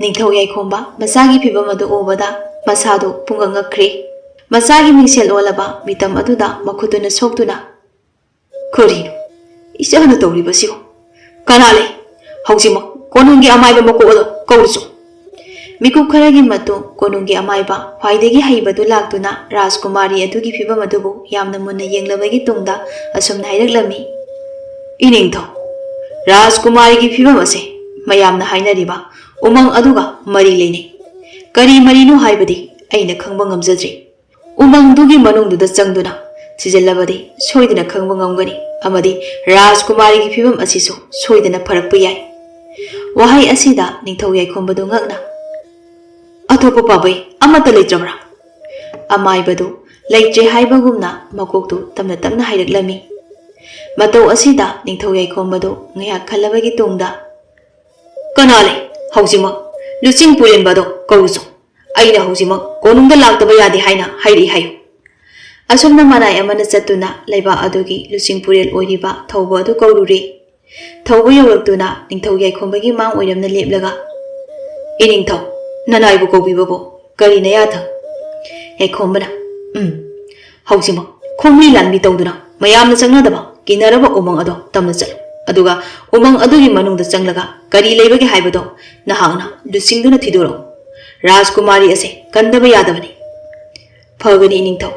ꯅꯤꯡꯊꯧ ꯌꯥꯏꯈꯣꯝꯕ ꯃꯆꯥꯒꯤ ꯐꯤꯕꯝ ꯑꯗꯨ ꯎꯕꯗ ꯃꯁꯥꯗꯨ ꯄꯨꯡꯉꯛ ꯉꯛꯈ꯭ꯔꯦ꯫ ꯃꯆꯥꯒꯤ ꯃꯤꯡꯁꯦꯜ ꯑꯣꯜꯂꯕ ꯃꯤꯇꯝ ꯑꯗꯨꯗ ꯃꯈꯨꯠꯇꯨꯅ ꯁꯣꯛꯇꯨꯅ, "ꯀꯔꯤꯅꯣ? ꯏꯆꯥꯅ ꯇꯧꯔꯤꯕꯁꯤꯕꯨ? ꯀꯅꯥ ꯂꯩ? ꯍꯧꯖꯤꯛꯃꯛ ꯀꯣꯅꯨꯡꯒꯤ ꯑꯃꯥꯏꯕ ꯃꯀꯣꯛ ꯑꯗꯣ ꯀꯧꯔꯨꯆꯣ꯫" ꯃꯤꯀꯨꯞ ꯈꯔꯒꯤ ꯃꯇꯨꯡ ꯀꯣꯅꯨꯡꯒꯤ ꯑꯃꯥꯏꯕ ꯈ꯭ꯋꯥꯏꯗꯒꯤ ꯍꯩꯕꯗꯨ ꯂꯥꯛꯇꯨꯅ ꯔꯥꯖꯀꯨꯃꯥꯔꯤ ꯑꯗꯨꯒꯤ ꯐꯤꯕꯝ ꯑꯗꯨꯕꯨ ꯌꯥꯝꯅ ꯃꯨꯟꯅ ꯌꯦꯡꯂꯕꯒꯤ ꯇꯨꯡꯗ ꯑꯁꯨꯝꯅ ꯍꯥꯏꯔꯛꯂꯝꯃꯤ, "ꯏꯅꯤꯡꯊꯧ, ꯔꯥꯖꯀꯨꯃꯥꯔꯤꯒꯤ ꯐꯤꯕꯝ ꯑꯁꯦ ꯃꯌꯥꯝꯅ ꯍꯥꯏꯅꯔꯤꯕ ꯎꯃꯪ ꯑꯗꯨꯒ ꯃꯔꯤ ꯂꯩꯅꯩ꯫ ꯀꯔꯤ ꯃꯔꯤꯅꯣ ꯍꯥꯏꯕꯗꯤ ꯑꯩꯅ ꯈꯪꯕ ꯉꯝꯖꯗ꯭ꯔꯤ꯫ ꯎꯃꯪꯗꯨꯒꯤ ꯃꯅꯨꯡꯗꯨꯗ ꯆꯪꯗꯨꯅ ꯊꯤꯖꯤꯜꯂꯕꯗꯤ ꯁꯣꯏꯗꯅ ꯈꯪꯕ ꯉꯝꯒꯅꯤ ꯑꯃꯗꯤ ꯔꯥꯖꯀꯨꯃꯥꯔꯤꯒꯤ ꯐꯤꯕꯝ ꯑꯁꯤꯁꯨ ꯁꯣꯏꯗꯅ ꯐꯔꯛꯄ ꯌꯥꯏ꯫" ꯋꯥꯍꯩ ꯑꯁꯤꯗ ꯅꯤꯡꯊꯧ ꯌꯥꯏꯈꯣꯝꯕꯗꯨ ꯉꯛꯅ, "ꯑꯇꯣꯞꯄ ꯄꯥꯝꯕꯩ ꯑꯃꯠꯇ ꯂꯩꯇ꯭ꯔꯕ꯭ꯔꯥ?" ꯑꯃꯥꯏꯕꯗꯨ ꯂꯩꯇ꯭ꯔꯦ ꯍꯥꯏꯕꯒꯨꯝꯅ ꯃꯀꯣꯛꯇꯨ ꯇꯞꯅ ꯇꯞꯅ ꯍꯥꯏꯔꯛꯂꯝꯃꯤ꯫ ꯃꯇꯧ ꯑꯁꯤꯗ ꯅꯤꯡꯊꯧ ꯌꯥꯏꯈꯣꯝꯕꯗꯨ ꯉꯥꯏꯍꯥꯛ ꯈꯜꯂꯕꯒꯤ ꯇꯨꯡꯗ, "ꯀꯅꯥ ꯂꯩ? ꯍꯧꯖꯤꯛꯃꯛ ꯂꯨꯆꯤꯡ ꯄꯨꯔꯦꯟꯕꯗꯣ ꯀꯧꯔꯨꯆꯣ꯫ ꯑꯩꯅ ꯍꯧꯖꯤꯛꯃꯛ ꯀꯣꯅꯨꯡꯗ ꯂꯥꯛꯇꯕ ꯌꯥꯗꯦ ꯍꯥꯏꯅ ꯍꯥꯏꯔꯛꯏ ꯍꯥꯏꯌꯨ꯫" ꯑꯁꯨꯝꯅ ꯃꯅꯥꯏ ꯑꯃꯅ ꯆꯠꯇꯨꯅ ꯂꯩꯕꯥꯛ ꯑꯗꯨꯒꯤ ꯂꯨꯆꯤꯡ ꯄꯨꯔꯦꯜ ꯑꯣꯏꯔꯤꯕ ꯊꯧꯕ ꯑꯗꯨ ꯀꯧꯔꯨꯔꯦ꯫ ꯊꯧꯕ ꯌꯧꯔꯛꯇꯨꯅ ꯅꯤꯡꯊꯧ ꯌꯥꯏꯈꯣꯝꯕꯒꯤ ꯃꯥꯡ ꯑꯣꯏꯔꯝꯅ ꯂꯦꯞꯂꯒ, "ꯏꯅꯤꯡꯊꯧ, ꯅꯅꯥꯏꯕꯨ ꯀꯧꯕꯤꯕꯕꯨ ꯀꯔꯤ ꯅꯌꯥꯊꯪ?" ꯌꯥꯏꯈꯣꯝꯕꯅ, "ꯎꯝ, ꯍꯧꯖꯤꯛꯃꯛ ꯈꯣꯝꯃꯤ ꯂꯥꯟꯃꯤ ꯇꯧꯗꯨꯅ ꯃꯌꯥꯝꯅ ꯆꯪꯅꯗꯕ ꯀꯤꯅꯔꯕ ꯎꯃꯪ ꯑꯗꯣ ꯇꯝꯅ ꯆꯠꯂꯨ꯫ ꯑꯗꯨꯒ ꯎꯃꯪ ꯑꯗꯨꯒꯤ ꯃꯅꯨꯡꯗ ꯆꯪꯂꯒ ꯀꯔꯤ ꯂꯩꯕꯒꯦ ꯍꯥꯏꯕꯗꯣ ꯅꯍꯥꯛꯅ ꯂꯨꯆꯤꯡꯗꯨꯅ ꯊꯤꯗꯣꯔꯛꯎ꯫ ꯔꯥꯖꯀꯨꯃꯥꯔꯤ ꯑꯁꯦ ꯀꯟꯗꯕ ꯌꯥꯗꯕꯅꯤ꯫ ꯐꯒꯅꯤ, ꯏꯅꯤꯡꯊꯧ꯫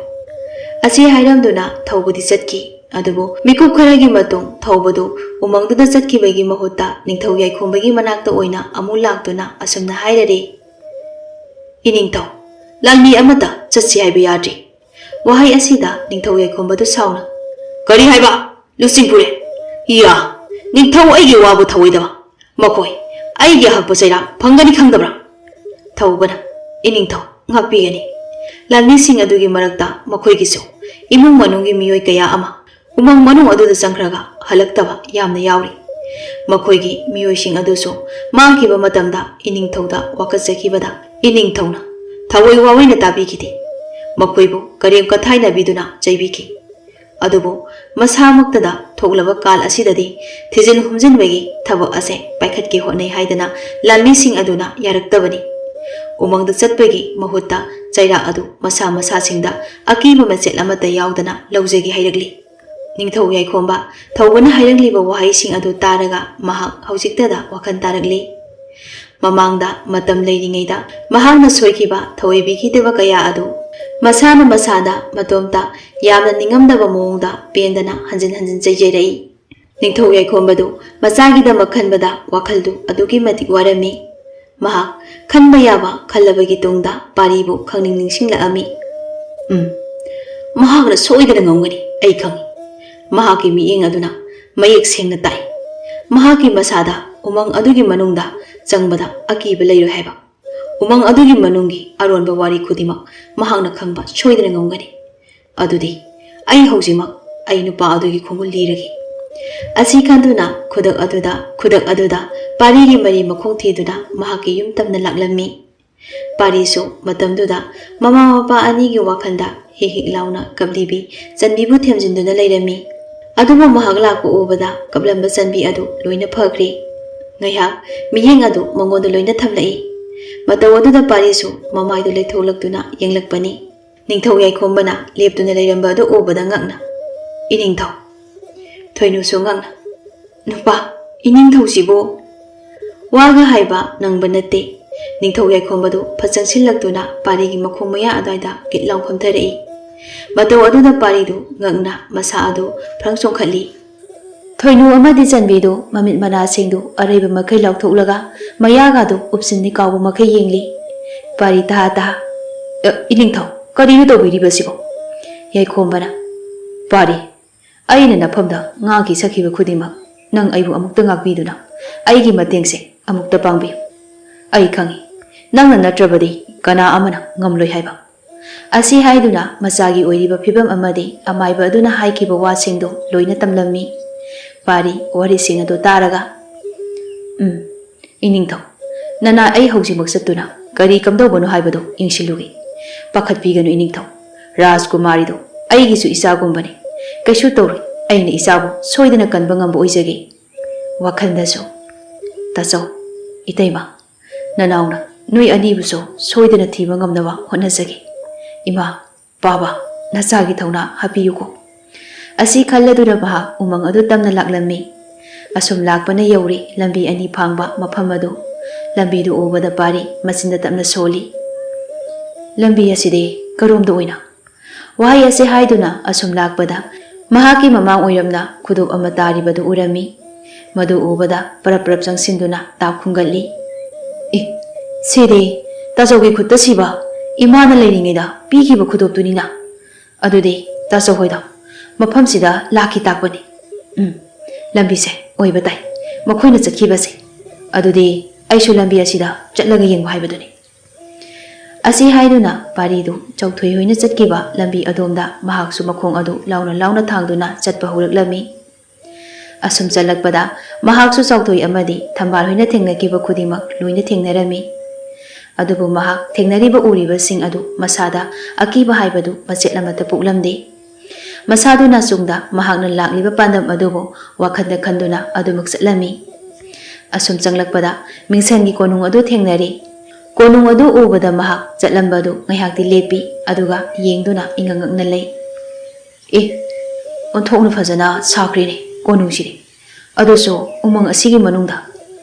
ꯑꯁꯤ ꯍꯥꯏꯔꯝꯗꯨꯅ ꯊꯧꯕꯗꯤ ꯆꯠꯈꯤ꯫ ꯑꯗꯨꯕꯨ ꯃꯤꯀꯨꯞ ꯈꯔꯒꯤ ꯃꯇꯨꯡ ꯊꯧꯕꯗꯨ ꯎꯃꯪꯗꯨꯗ ꯆꯠꯈꯤꯕꯒꯤ ꯃꯍꯨꯠꯇ ꯅꯤꯡꯊꯧ ꯌꯥꯏꯈꯣꯝꯕꯒꯤ ꯃꯅꯥꯛꯇ ꯑꯣꯏꯅ ꯑꯃꯨꯛ ꯂꯥꯛꯇꯨꯅ ꯑꯁꯨꯝꯅ ꯍꯥꯏꯔꯔꯦ, "ꯏꯅꯤꯡꯊꯧ, ꯂꯥꯟꯃꯤ ꯑꯃꯠꯇ ꯆꯠꯁꯤ ꯍꯥꯏꯕ ꯌꯥꯗ꯭ꯔꯤ꯫" ꯋꯥꯍꯩ ꯑꯁꯤꯗ ꯅꯤꯡꯊꯧ ꯌꯥꯏꯈꯣꯝꯕꯗꯨ ꯁꯥꯎꯅ, "ꯀꯔꯤ ꯍꯥꯏꯕ? ꯂꯨꯆꯤꯡ ꯄꯨꯔꯦ? ꯏꯌꯥ! ꯅꯤꯡꯊꯧ ꯑꯩꯒꯤ ꯋꯥꯕꯨ ꯊꯧꯑꯣꯏꯗꯕ꯫ ꯃꯈꯣꯏ ꯑꯩꯒꯤ ꯑꯍꯛꯄ ꯆꯩꯔꯥꯛ ꯐꯪꯒꯅꯤ ꯈꯪꯗꯕ꯭ꯔꯥ?" ꯊꯧꯕꯅ, "ꯏꯅꯤꯡꯊꯧ, ꯉꯥꯛꯄꯤꯒꯅꯤ꯫ ꯂꯥꯟꯃꯤꯁꯤꯡ ꯑꯗꯨꯒꯤ ꯃꯔꯛꯇ ꯃꯈꯣꯏꯒꯤꯁꯨ ꯏꯃꯨꯡ ꯃꯅꯨꯡꯒꯤ ꯃꯤꯑꯣꯏ ꯀꯌꯥ ꯑꯃ ꯎꯃꯪ ꯃꯅꯨꯡ ꯑꯗꯨꯗ ꯆꯪꯈ꯭ꯔꯒ ꯍꯜꯂꯛꯇꯕ ꯌꯥꯝꯅ ꯌꯥꯎꯔꯤ꯫ ꯃꯈꯣꯏꯒꯤ ꯃꯤꯑꯣꯏꯁꯤꯡ ꯑꯗꯨꯁꯨ ꯃꯥꯡꯈꯤꯕ ꯃꯇꯝꯗ ꯏꯅꯤꯡꯊꯧꯗ ꯋꯥꯀꯠꯆꯈꯤꯕꯗ ꯏꯅꯤꯡꯊꯧꯅ ꯊꯑꯣꯏ ꯋꯥꯑꯣꯏꯅ ꯇꯥꯕꯤꯈꯤꯗꯦ꯫ ꯃꯈꯣꯏꯕꯨ ꯀꯔꯦꯝ ꯀꯊꯥꯏꯅꯕꯤꯗꯨꯅ ꯆꯩꯕꯤꯈꯤ꯫ ꯑꯗꯨꯕꯨ ꯃꯁꯥꯃꯛꯇꯗ ꯊꯣꯛꯂꯕ ꯀꯥꯜ ꯑꯁꯤꯗꯗꯤ ꯊꯤꯖꯤꯟ ꯍꯨꯝꯖꯤꯟꯕꯒꯤ ꯊꯕꯛ ꯑꯁꯦ ꯄꯥꯏꯈꯠꯀꯦ ꯍꯣꯠꯅꯩ ꯍꯥꯏꯗꯅ ꯂꯥꯟꯃꯤꯁꯤꯡ ꯑꯗꯨꯅ ꯌꯥꯔꯛꯇꯕꯅꯤ꯫ ꯎꯃꯪꯗ ꯆꯠꯄꯒꯤ ꯃꯍꯨꯠꯇ ꯆꯩꯔꯥꯛ ꯑꯗꯨ ꯃꯁꯥ ꯃꯁꯥꯁꯤꯡꯗ ꯑꯀꯤꯕ ꯃꯆꯦꯠ ꯑꯃꯠꯇ ꯌꯥꯎꯗꯅ ꯂꯧꯖꯒꯦ ꯍꯥꯏꯔꯛꯂꯤ꯫" ꯅꯤꯡꯊꯧ ꯌꯥꯏꯈꯣꯝꯕ ꯊꯧꯕꯅ ꯍꯥꯏꯔꯛꯂꯤꯕ ꯋꯥꯍꯩꯁꯤꯡ ꯑꯗꯨ ꯇꯥꯔꯒ ꯃꯍꯥꯛ ꯍꯧꯖꯤꯛꯇꯗ ꯋꯥꯈꯜ ꯇꯥꯔꯛꯂꯤ꯫ ꯃꯃꯥꯡꯗ ꯃꯇꯝ ꯂꯩꯔꯤꯉꯩꯗ ꯃꯍꯥꯛꯅ ꯁꯣꯏꯈꯤꯕ, ꯊꯧꯑꯣꯏꯕꯤꯈꯤꯗꯕ ꯀꯌꯥ ꯑꯗꯨ ꯃꯁꯥꯅ ꯃꯁꯥꯗ ꯃꯇꯣꯝꯇ ꯌꯥꯝꯅ ꯅꯤꯡꯉꯝꯗꯕ ꯃꯑꯣꯡꯗ ꯄꯦꯟꯗꯅ ꯍꯟꯖꯤꯟ ꯍꯟꯖꯤꯟ ꯆꯩꯖꯔꯛꯏ꯫ ꯅꯤꯡꯊꯧ ꯌꯥꯏꯈꯣꯝꯕꯗꯨ ꯃꯆꯥꯒꯤꯗꯃꯛ ꯈꯟꯕꯗ ꯋꯥꯈꯜꯗꯨ ꯑꯗꯨꯛꯀꯤ ꯃꯇꯤꯛ ꯋꯥꯔꯝꯃꯤ꯫ ꯃꯍꯥꯛ ꯈꯟꯕ ꯌꯥꯕ ꯈꯜꯂꯕꯒꯤ ꯇꯨꯡꯗ ꯄꯥꯔꯤꯕꯨ ꯈꯪꯅꯤꯡ ꯅꯤꯡꯁꯤꯡꯂꯛꯑꯝꯃꯤ꯫ ꯎꯝ, ꯃꯍꯥꯛꯅ ꯁꯣꯏꯗꯅ ꯉꯝꯒꯅꯤ, ꯑꯩ ꯈꯪꯏ꯫ ꯃꯍꯥꯛꯀꯤ ꯃꯤꯠꯌꯦꯡ ꯑꯗꯨꯅ ꯃꯌꯦꯛ ꯁꯦꯡꯅ ꯇꯥꯛꯏ꯫ ꯃꯍꯥꯛꯀꯤ ꯃꯁꯥꯗ ꯎꯃꯪ ꯑꯗꯨꯒꯤ ꯃꯅꯨꯡꯗ ꯆꯪꯕꯗ ꯑꯀꯤꯕ ꯂꯩꯔꯣꯏ ꯍꯥꯏꯕ꯫ ꯎꯃꯪ ꯑꯗꯨꯒꯤ ꯃꯅꯨꯡꯒꯤ ꯑꯔꯣꯟꯕ ꯋꯥꯔꯤ ꯈꯨꯗꯤꯡꯃꯛ ꯃꯍꯥꯛꯅ ꯈꯪꯕ ꯁꯣꯏꯗꯅ ꯉꯝꯒꯅꯤ꯫ ꯑꯗꯨꯗꯤ ꯑꯩ ꯍꯧꯖꯤꯛꯃꯛ ꯑꯩ ꯅꯨꯄꯥ ꯑꯗꯨꯒꯤ ꯈꯣꯡꯒꯨꯜ ꯂꯤꯔꯒꯦ꯫ ꯑꯁꯤ ꯈꯟꯗꯨꯅ ꯈꯨꯗꯛ ꯑꯗꯨꯗ, ꯈꯨꯗꯛ ꯑꯗꯨꯗ ꯄꯥꯔꯤꯒꯤ ꯃꯔꯤ ꯃꯈꯣꯡ ꯊꯤꯗꯨꯅ ꯃꯍꯥꯛꯀꯤ ꯌꯨꯝ ꯇꯝꯅ ꯂꯥꯛꯂꯝꯃꯤ꯫ ꯄꯥꯔꯤꯁꯨ ꯃꯇꯝꯗꯨꯗ ꯃꯃꯥ ꯃꯄꯥ ꯑꯅꯤꯒꯤ ꯋꯥꯈꯜꯗ ꯍꯤꯛ ꯍꯤꯛ ꯂꯥꯎꯅ ꯀꯞꯂꯤꯕꯤ ꯆꯟꯕꯤꯕꯨ ꯊꯦꯝꯖꯤꯟꯗꯨꯅ ꯂꯩꯔꯝꯃꯤ꯫ ꯑꯗꯨꯕꯨ ꯃꯍꯥꯛ ꯂꯥꯛꯄ ꯎꯕꯗ ꯀꯞꯂꯝꯕ ꯆꯟꯕꯤ ꯑꯗꯨ ꯂꯣꯏꯅ ꯐꯈ꯭ꯔꯦ꯫ ꯉꯥꯏꯍꯥꯛ ꯃꯤꯠꯌꯦꯡ ꯑꯗꯨ ꯃꯉꯣꯟꯗ ꯂꯣꯏꯅ ꯊꯝꯂꯛꯏ꯫ ꯃꯇꯧ ꯑꯗꯨꯗ ꯄꯥꯔꯤꯁꯨ ꯃꯃꯥꯏꯗꯨ ꯂꯩꯊꯣꯛꯂꯛꯇꯨꯅ ꯌꯦꯡꯂꯛꯄꯅꯤ꯫ ꯅꯤꯡꯊꯧ ꯌꯥꯏꯈꯣꯝꯕꯅ ꯂꯦꯞꯇꯨꯅ ꯂꯩꯔꯝꯕ ꯑꯗꯨ ꯎꯕꯗ ꯉꯛꯅ, "ꯏꯅꯤꯡꯊꯧ!" ꯊꯣꯏꯅꯨꯁꯨ ꯉꯛꯅ, "ꯅꯨꯄꯥ, ꯏꯅꯤꯡꯊꯧꯁꯤꯕꯨ?" ꯋꯥꯒ ꯍꯥꯏꯕ ꯅꯪꯕ ꯅꯠꯇꯦ꯫ ꯅꯤꯡꯊꯧ ꯌꯥꯏꯈꯣꯝꯕꯗꯨ ꯐꯠ ꯆꯪꯁꯤꯜꯂꯛꯇꯨꯅ ꯄꯥꯔꯤꯒꯤ ꯃꯈꯣꯡ ꯃꯌꯥ ꯑꯗꯨꯋꯥꯏꯗ ꯒꯤꯠ ꯂꯥꯎ ꯐꯝꯊꯔꯛꯏ꯫ ꯃꯇꯧ ꯑꯗꯨꯗ ꯄꯥꯔꯤꯗꯨ ꯉꯛꯅ ꯃꯁꯥ ꯑꯗꯨ ꯐ꯭ꯔꯪ ꯆꯣꯡꯈꯠꯂꯤ꯫ ꯊꯣꯏꯅꯨ ꯑꯃꯗꯤ ꯆꯟꯕꯤꯗꯨ ꯃꯃꯤꯠ ꯃꯅꯥꯁꯤꯡꯗꯨ ꯑꯔꯩꯕ ꯃꯈꯩ ꯂꯥꯎꯊꯣꯛꯂꯒ ꯃꯌꯥꯒꯗꯨ ꯎꯞꯁꯤꯟꯅꯤ ꯀꯥꯎꯕ ꯃꯈꯩ ꯌꯦꯡꯂꯤ꯫ ꯄꯥꯔꯤ ꯇꯍꯥ ꯇꯍꯥ, "ꯑ, ꯏꯅꯤꯡꯊꯧ, ꯀꯔꯤꯅꯣ ꯇꯧꯕꯤꯔꯤꯕꯁꯤꯕꯣ?" ꯌꯥꯏꯈꯣꯝꯕꯅ, "ꯄꯥꯔꯤ, ꯑꯩꯅ ꯅꯐꯝꯗ ꯉꯥꯒꯤ ꯁꯛꯈꯤꯕ ꯈꯨꯗꯤꯡꯃꯛ ꯅꯪ ꯑꯩꯕꯨ ꯑꯃꯨꯛꯇ ꯉꯥꯛꯄꯤꯗꯨꯅ ꯑꯩꯒꯤ ꯃꯇꯦꯡꯁꯦ ꯑꯃꯨꯛꯇ ꯄꯥꯡꯕꯤꯌꯨ꯫ ꯑꯩ ꯈꯪꯏ, ꯅꯪꯅ ꯅꯠꯇ꯭ꯔꯕꯗꯤ ꯀꯅꯥ ꯑꯃꯅ ꯉꯝꯂꯣꯏ ꯍꯥꯏꯕ꯫" ꯑꯁꯤ ꯍꯥꯏꯗꯨꯅ ꯃꯆꯥꯒꯤ ꯑꯣꯏꯔꯤꯕ ꯐꯤꯕꯝ ꯑꯃꯗꯤ ꯑꯃꯥꯏꯕ ꯑꯗꯨꯅ ꯍꯥꯏꯈꯤꯕ ꯋꯥꯁꯤꯡꯗꯨ ꯂꯣꯏꯅ ꯇꯝꯂꯝꯃꯤ꯫ ꯄꯥꯔꯤ ꯋꯥꯔꯤꯁꯤꯡ ꯑꯗꯨ ꯇꯥꯔꯒ, "ꯎꯝ, ꯏꯅꯤꯡꯊꯧ, ꯅꯅꯥ ꯑꯩ ꯍꯧꯖꯤꯛꯃꯛ ꯆꯠꯇꯨꯅ ꯀꯔꯤ ꯀꯝꯗꯧꯕꯅꯣ ꯍꯥꯏꯕꯗꯨ ꯌꯦꯡꯁꯤꯜꯂꯨꯒꯦ꯫ ꯄꯥꯈꯠꯄꯤꯒꯅꯨ ꯏꯅꯤꯡꯊꯧ, ꯔꯥꯖꯀꯨꯃꯥꯔꯤꯗꯨ ꯑꯩꯒꯤꯁꯨ ꯏꯆꯥꯒꯨꯝꯕꯅꯤ꯫ ꯀꯩꯁꯨ ꯇꯧꯔꯣꯏ, ꯑꯩꯅ ꯏꯆꯥꯕꯨ ꯁꯣꯏꯗꯅ ꯀꯟꯕ ꯉꯝꯕ ꯑꯣꯏꯖꯒꯦ꯫" ꯋꯥꯈꯜꯗꯁꯨ, "ꯇꯥꯆꯧ, ꯏꯇꯩꯃ, ꯅꯅꯥꯎꯅ ꯅꯣꯏ ꯑꯅꯤꯕꯨꯁꯨ ꯁꯣꯏꯗꯅ ꯊꯤꯕ ꯉꯝꯅꯕ ꯍꯣꯠꯅꯖꯒꯦ꯫ ꯏꯃꯥ, ꯕꯥꯕꯥ, ꯅꯆꯥꯒꯤ ꯊꯧꯅꯥ ꯍꯥꯞꯄꯤꯌꯨꯀꯣ꯫" ꯑꯁꯤ ꯈꯜꯂꯗꯨꯅ ꯃꯍꯥꯛ ꯎꯃꯪ ꯑꯗꯨ ꯇꯝꯅ ꯂꯥꯛꯂꯝꯃꯤ꯫ ꯑꯁꯨꯝ ꯂꯥꯛꯄꯅ ꯌꯧꯔꯦ ꯂꯝꯕꯤ ꯑꯅꯤ ꯐꯥꯡꯕ ꯃꯐꯝ ꯑꯗꯨ꯫ ꯂꯝꯕꯤꯗꯨ ꯎꯕꯗ ꯄꯥꯔꯤ ꯃꯆꯤꯟꯗ ꯇꯞꯅ ꯁꯣꯜꯂꯤ꯫ "ꯂꯝꯕꯤ ꯑꯁꯤꯗꯤ ꯀꯔꯣꯝꯗ ꯑꯣꯏꯅ?" ꯋꯥꯍꯩ ꯑꯁꯤ ꯍꯥꯏꯗꯨꯅ ꯑꯁꯨꯝ ꯂꯥꯛꯄꯗ ꯃꯍꯥꯛꯀꯤ ꯃꯃꯥꯡ ꯑꯣꯏꯔꯝꯅ ꯈꯨꯗꯣꯞ ꯑꯃ ꯇꯥꯔꯤꯕꯗꯨ ꯎꯔꯝꯃꯤ꯫ ꯃꯗꯨ ꯎꯕꯗ ꯄꯔꯞ ꯄꯔꯞ ꯆꯪꯁꯤꯟꯗꯨꯅ ꯇꯥꯞ ꯈꯨꯝꯒꯠꯂꯤ꯫ "ꯑꯦ, ꯁꯤꯗꯤ ꯇꯥꯆꯧꯒꯤ ꯈꯨꯠꯇ ꯁꯤꯕ ꯏꯃꯥꯅ ꯂꯩꯔꯤꯉꯩꯗ ꯄꯤꯈꯤꯕ ꯈꯨꯗꯣꯞꯇꯨꯅꯤꯅ꯫ ꯑꯗꯨꯗꯤ ꯇꯥꯆꯧ ꯍꯣꯏꯗꯣ ꯃꯐꯝꯁꯤꯗ ꯂꯥꯛꯈꯤ ꯇꯥꯛꯄꯅꯤ꯫ ꯎꯝ, ꯂꯝꯕꯤꯁꯦ ꯑꯣꯏꯕ ꯇꯥꯏ, ꯃꯈꯣꯏꯅ ꯆꯠꯈꯤꯕꯁꯦ꯫ ꯑꯗꯨꯗꯤ ꯑꯩꯁꯨ ꯂꯝꯕꯤ ꯑꯁꯤꯗ ꯆꯠꯂꯒ ꯌꯦꯡꯕ ꯍꯥꯏꯕꯗꯨꯅꯤ꯫" ꯑꯁꯤ ꯍꯥꯏꯗꯨꯅ ꯄꯥꯔꯤꯗꯨ ꯆꯧꯊꯣꯏ ꯍꯣꯏꯅ ꯆꯠꯈꯤꯕ ꯂꯝꯕꯤ ꯑꯗꯣꯝꯗ ꯃꯍꯥꯛꯁꯨ ꯃꯈꯣꯡ ꯑꯗꯨ ꯂꯥꯎꯅ ꯂꯥꯎꯅ ꯊꯥꯡꯗꯨꯅ ꯆꯠꯄ ꯍꯧꯔꯛꯂꯝꯃꯤ꯫ ꯑꯁꯨꯝ ꯆꯠꯂꯛꯄꯗ ꯃꯍꯥꯛꯁꯨ ꯆꯧꯊꯣꯏ ꯑꯃꯗꯤ ꯊꯝꯕꯥꯜ ꯍꯣꯏꯅ ꯊꯦꯡꯅꯈꯤꯕ ꯈꯨꯗꯤꯡꯃꯛ ꯂꯣꯏꯅ ꯊꯦꯡꯅꯔꯝꯃꯤ꯫ ꯑꯗꯨꯕꯨ ꯃꯍꯥꯛ ꯊꯦꯡꯅꯔꯤꯕ ꯎꯔꯤꯕꯁꯤꯡ ꯑꯗꯨ ꯃꯁꯥꯗ ꯑꯀꯤꯕ ꯍꯥꯏꯕꯗꯨ ꯃꯆꯦꯠ ꯑꯃꯠꯇ ꯄꯣꯛꯂꯝꯗꯦ꯫ ꯃꯁꯥꯗꯨ ꯅꯥꯆꯨꯡꯗ ꯃꯍꯥꯛꯅ ꯂꯥꯛꯂꯤꯕ ꯄꯥꯟꯗꯝ ꯑꯗꯨꯕꯨ ꯋꯥꯈꯜꯗ ꯈꯟꯗꯨꯅ ꯑꯗꯨꯃꯛ ꯆꯠꯂꯝꯃꯤ꯫ ꯑꯁꯨꯝ ꯆꯪꯂꯛꯄꯗ ꯃꯤꯡꯁꯟꯒꯤ ꯀꯣꯅꯨꯡ ꯑꯗꯨ ꯊꯦꯡꯅꯔꯤ꯫ ꯀꯣꯅꯨꯡ ꯑꯗꯨ ꯎꯕꯗ ꯃꯍꯥꯛ ꯆꯠꯂꯝꯕꯗꯨ ꯉꯥꯏꯍꯥꯛꯇꯤ ꯂꯦꯞꯄꯤ, ꯑꯗꯨꯒ ꯌꯦꯡꯗꯨꯅ ꯏꯉꯛ ꯉꯛꯅ ꯂꯩ꯫ "ꯑꯦ, ꯑꯣꯟꯊꯣꯛꯅ ꯐꯖꯅ ꯁꯥꯈ꯭ꯔꯦꯅꯦ ꯀꯣꯅꯨꯡꯁꯤꯗꯤ꯫ ꯑꯗꯨꯁꯨ ꯎꯃꯪ ꯑꯁꯤꯒꯤ ꯃꯅꯨꯡꯗ꯫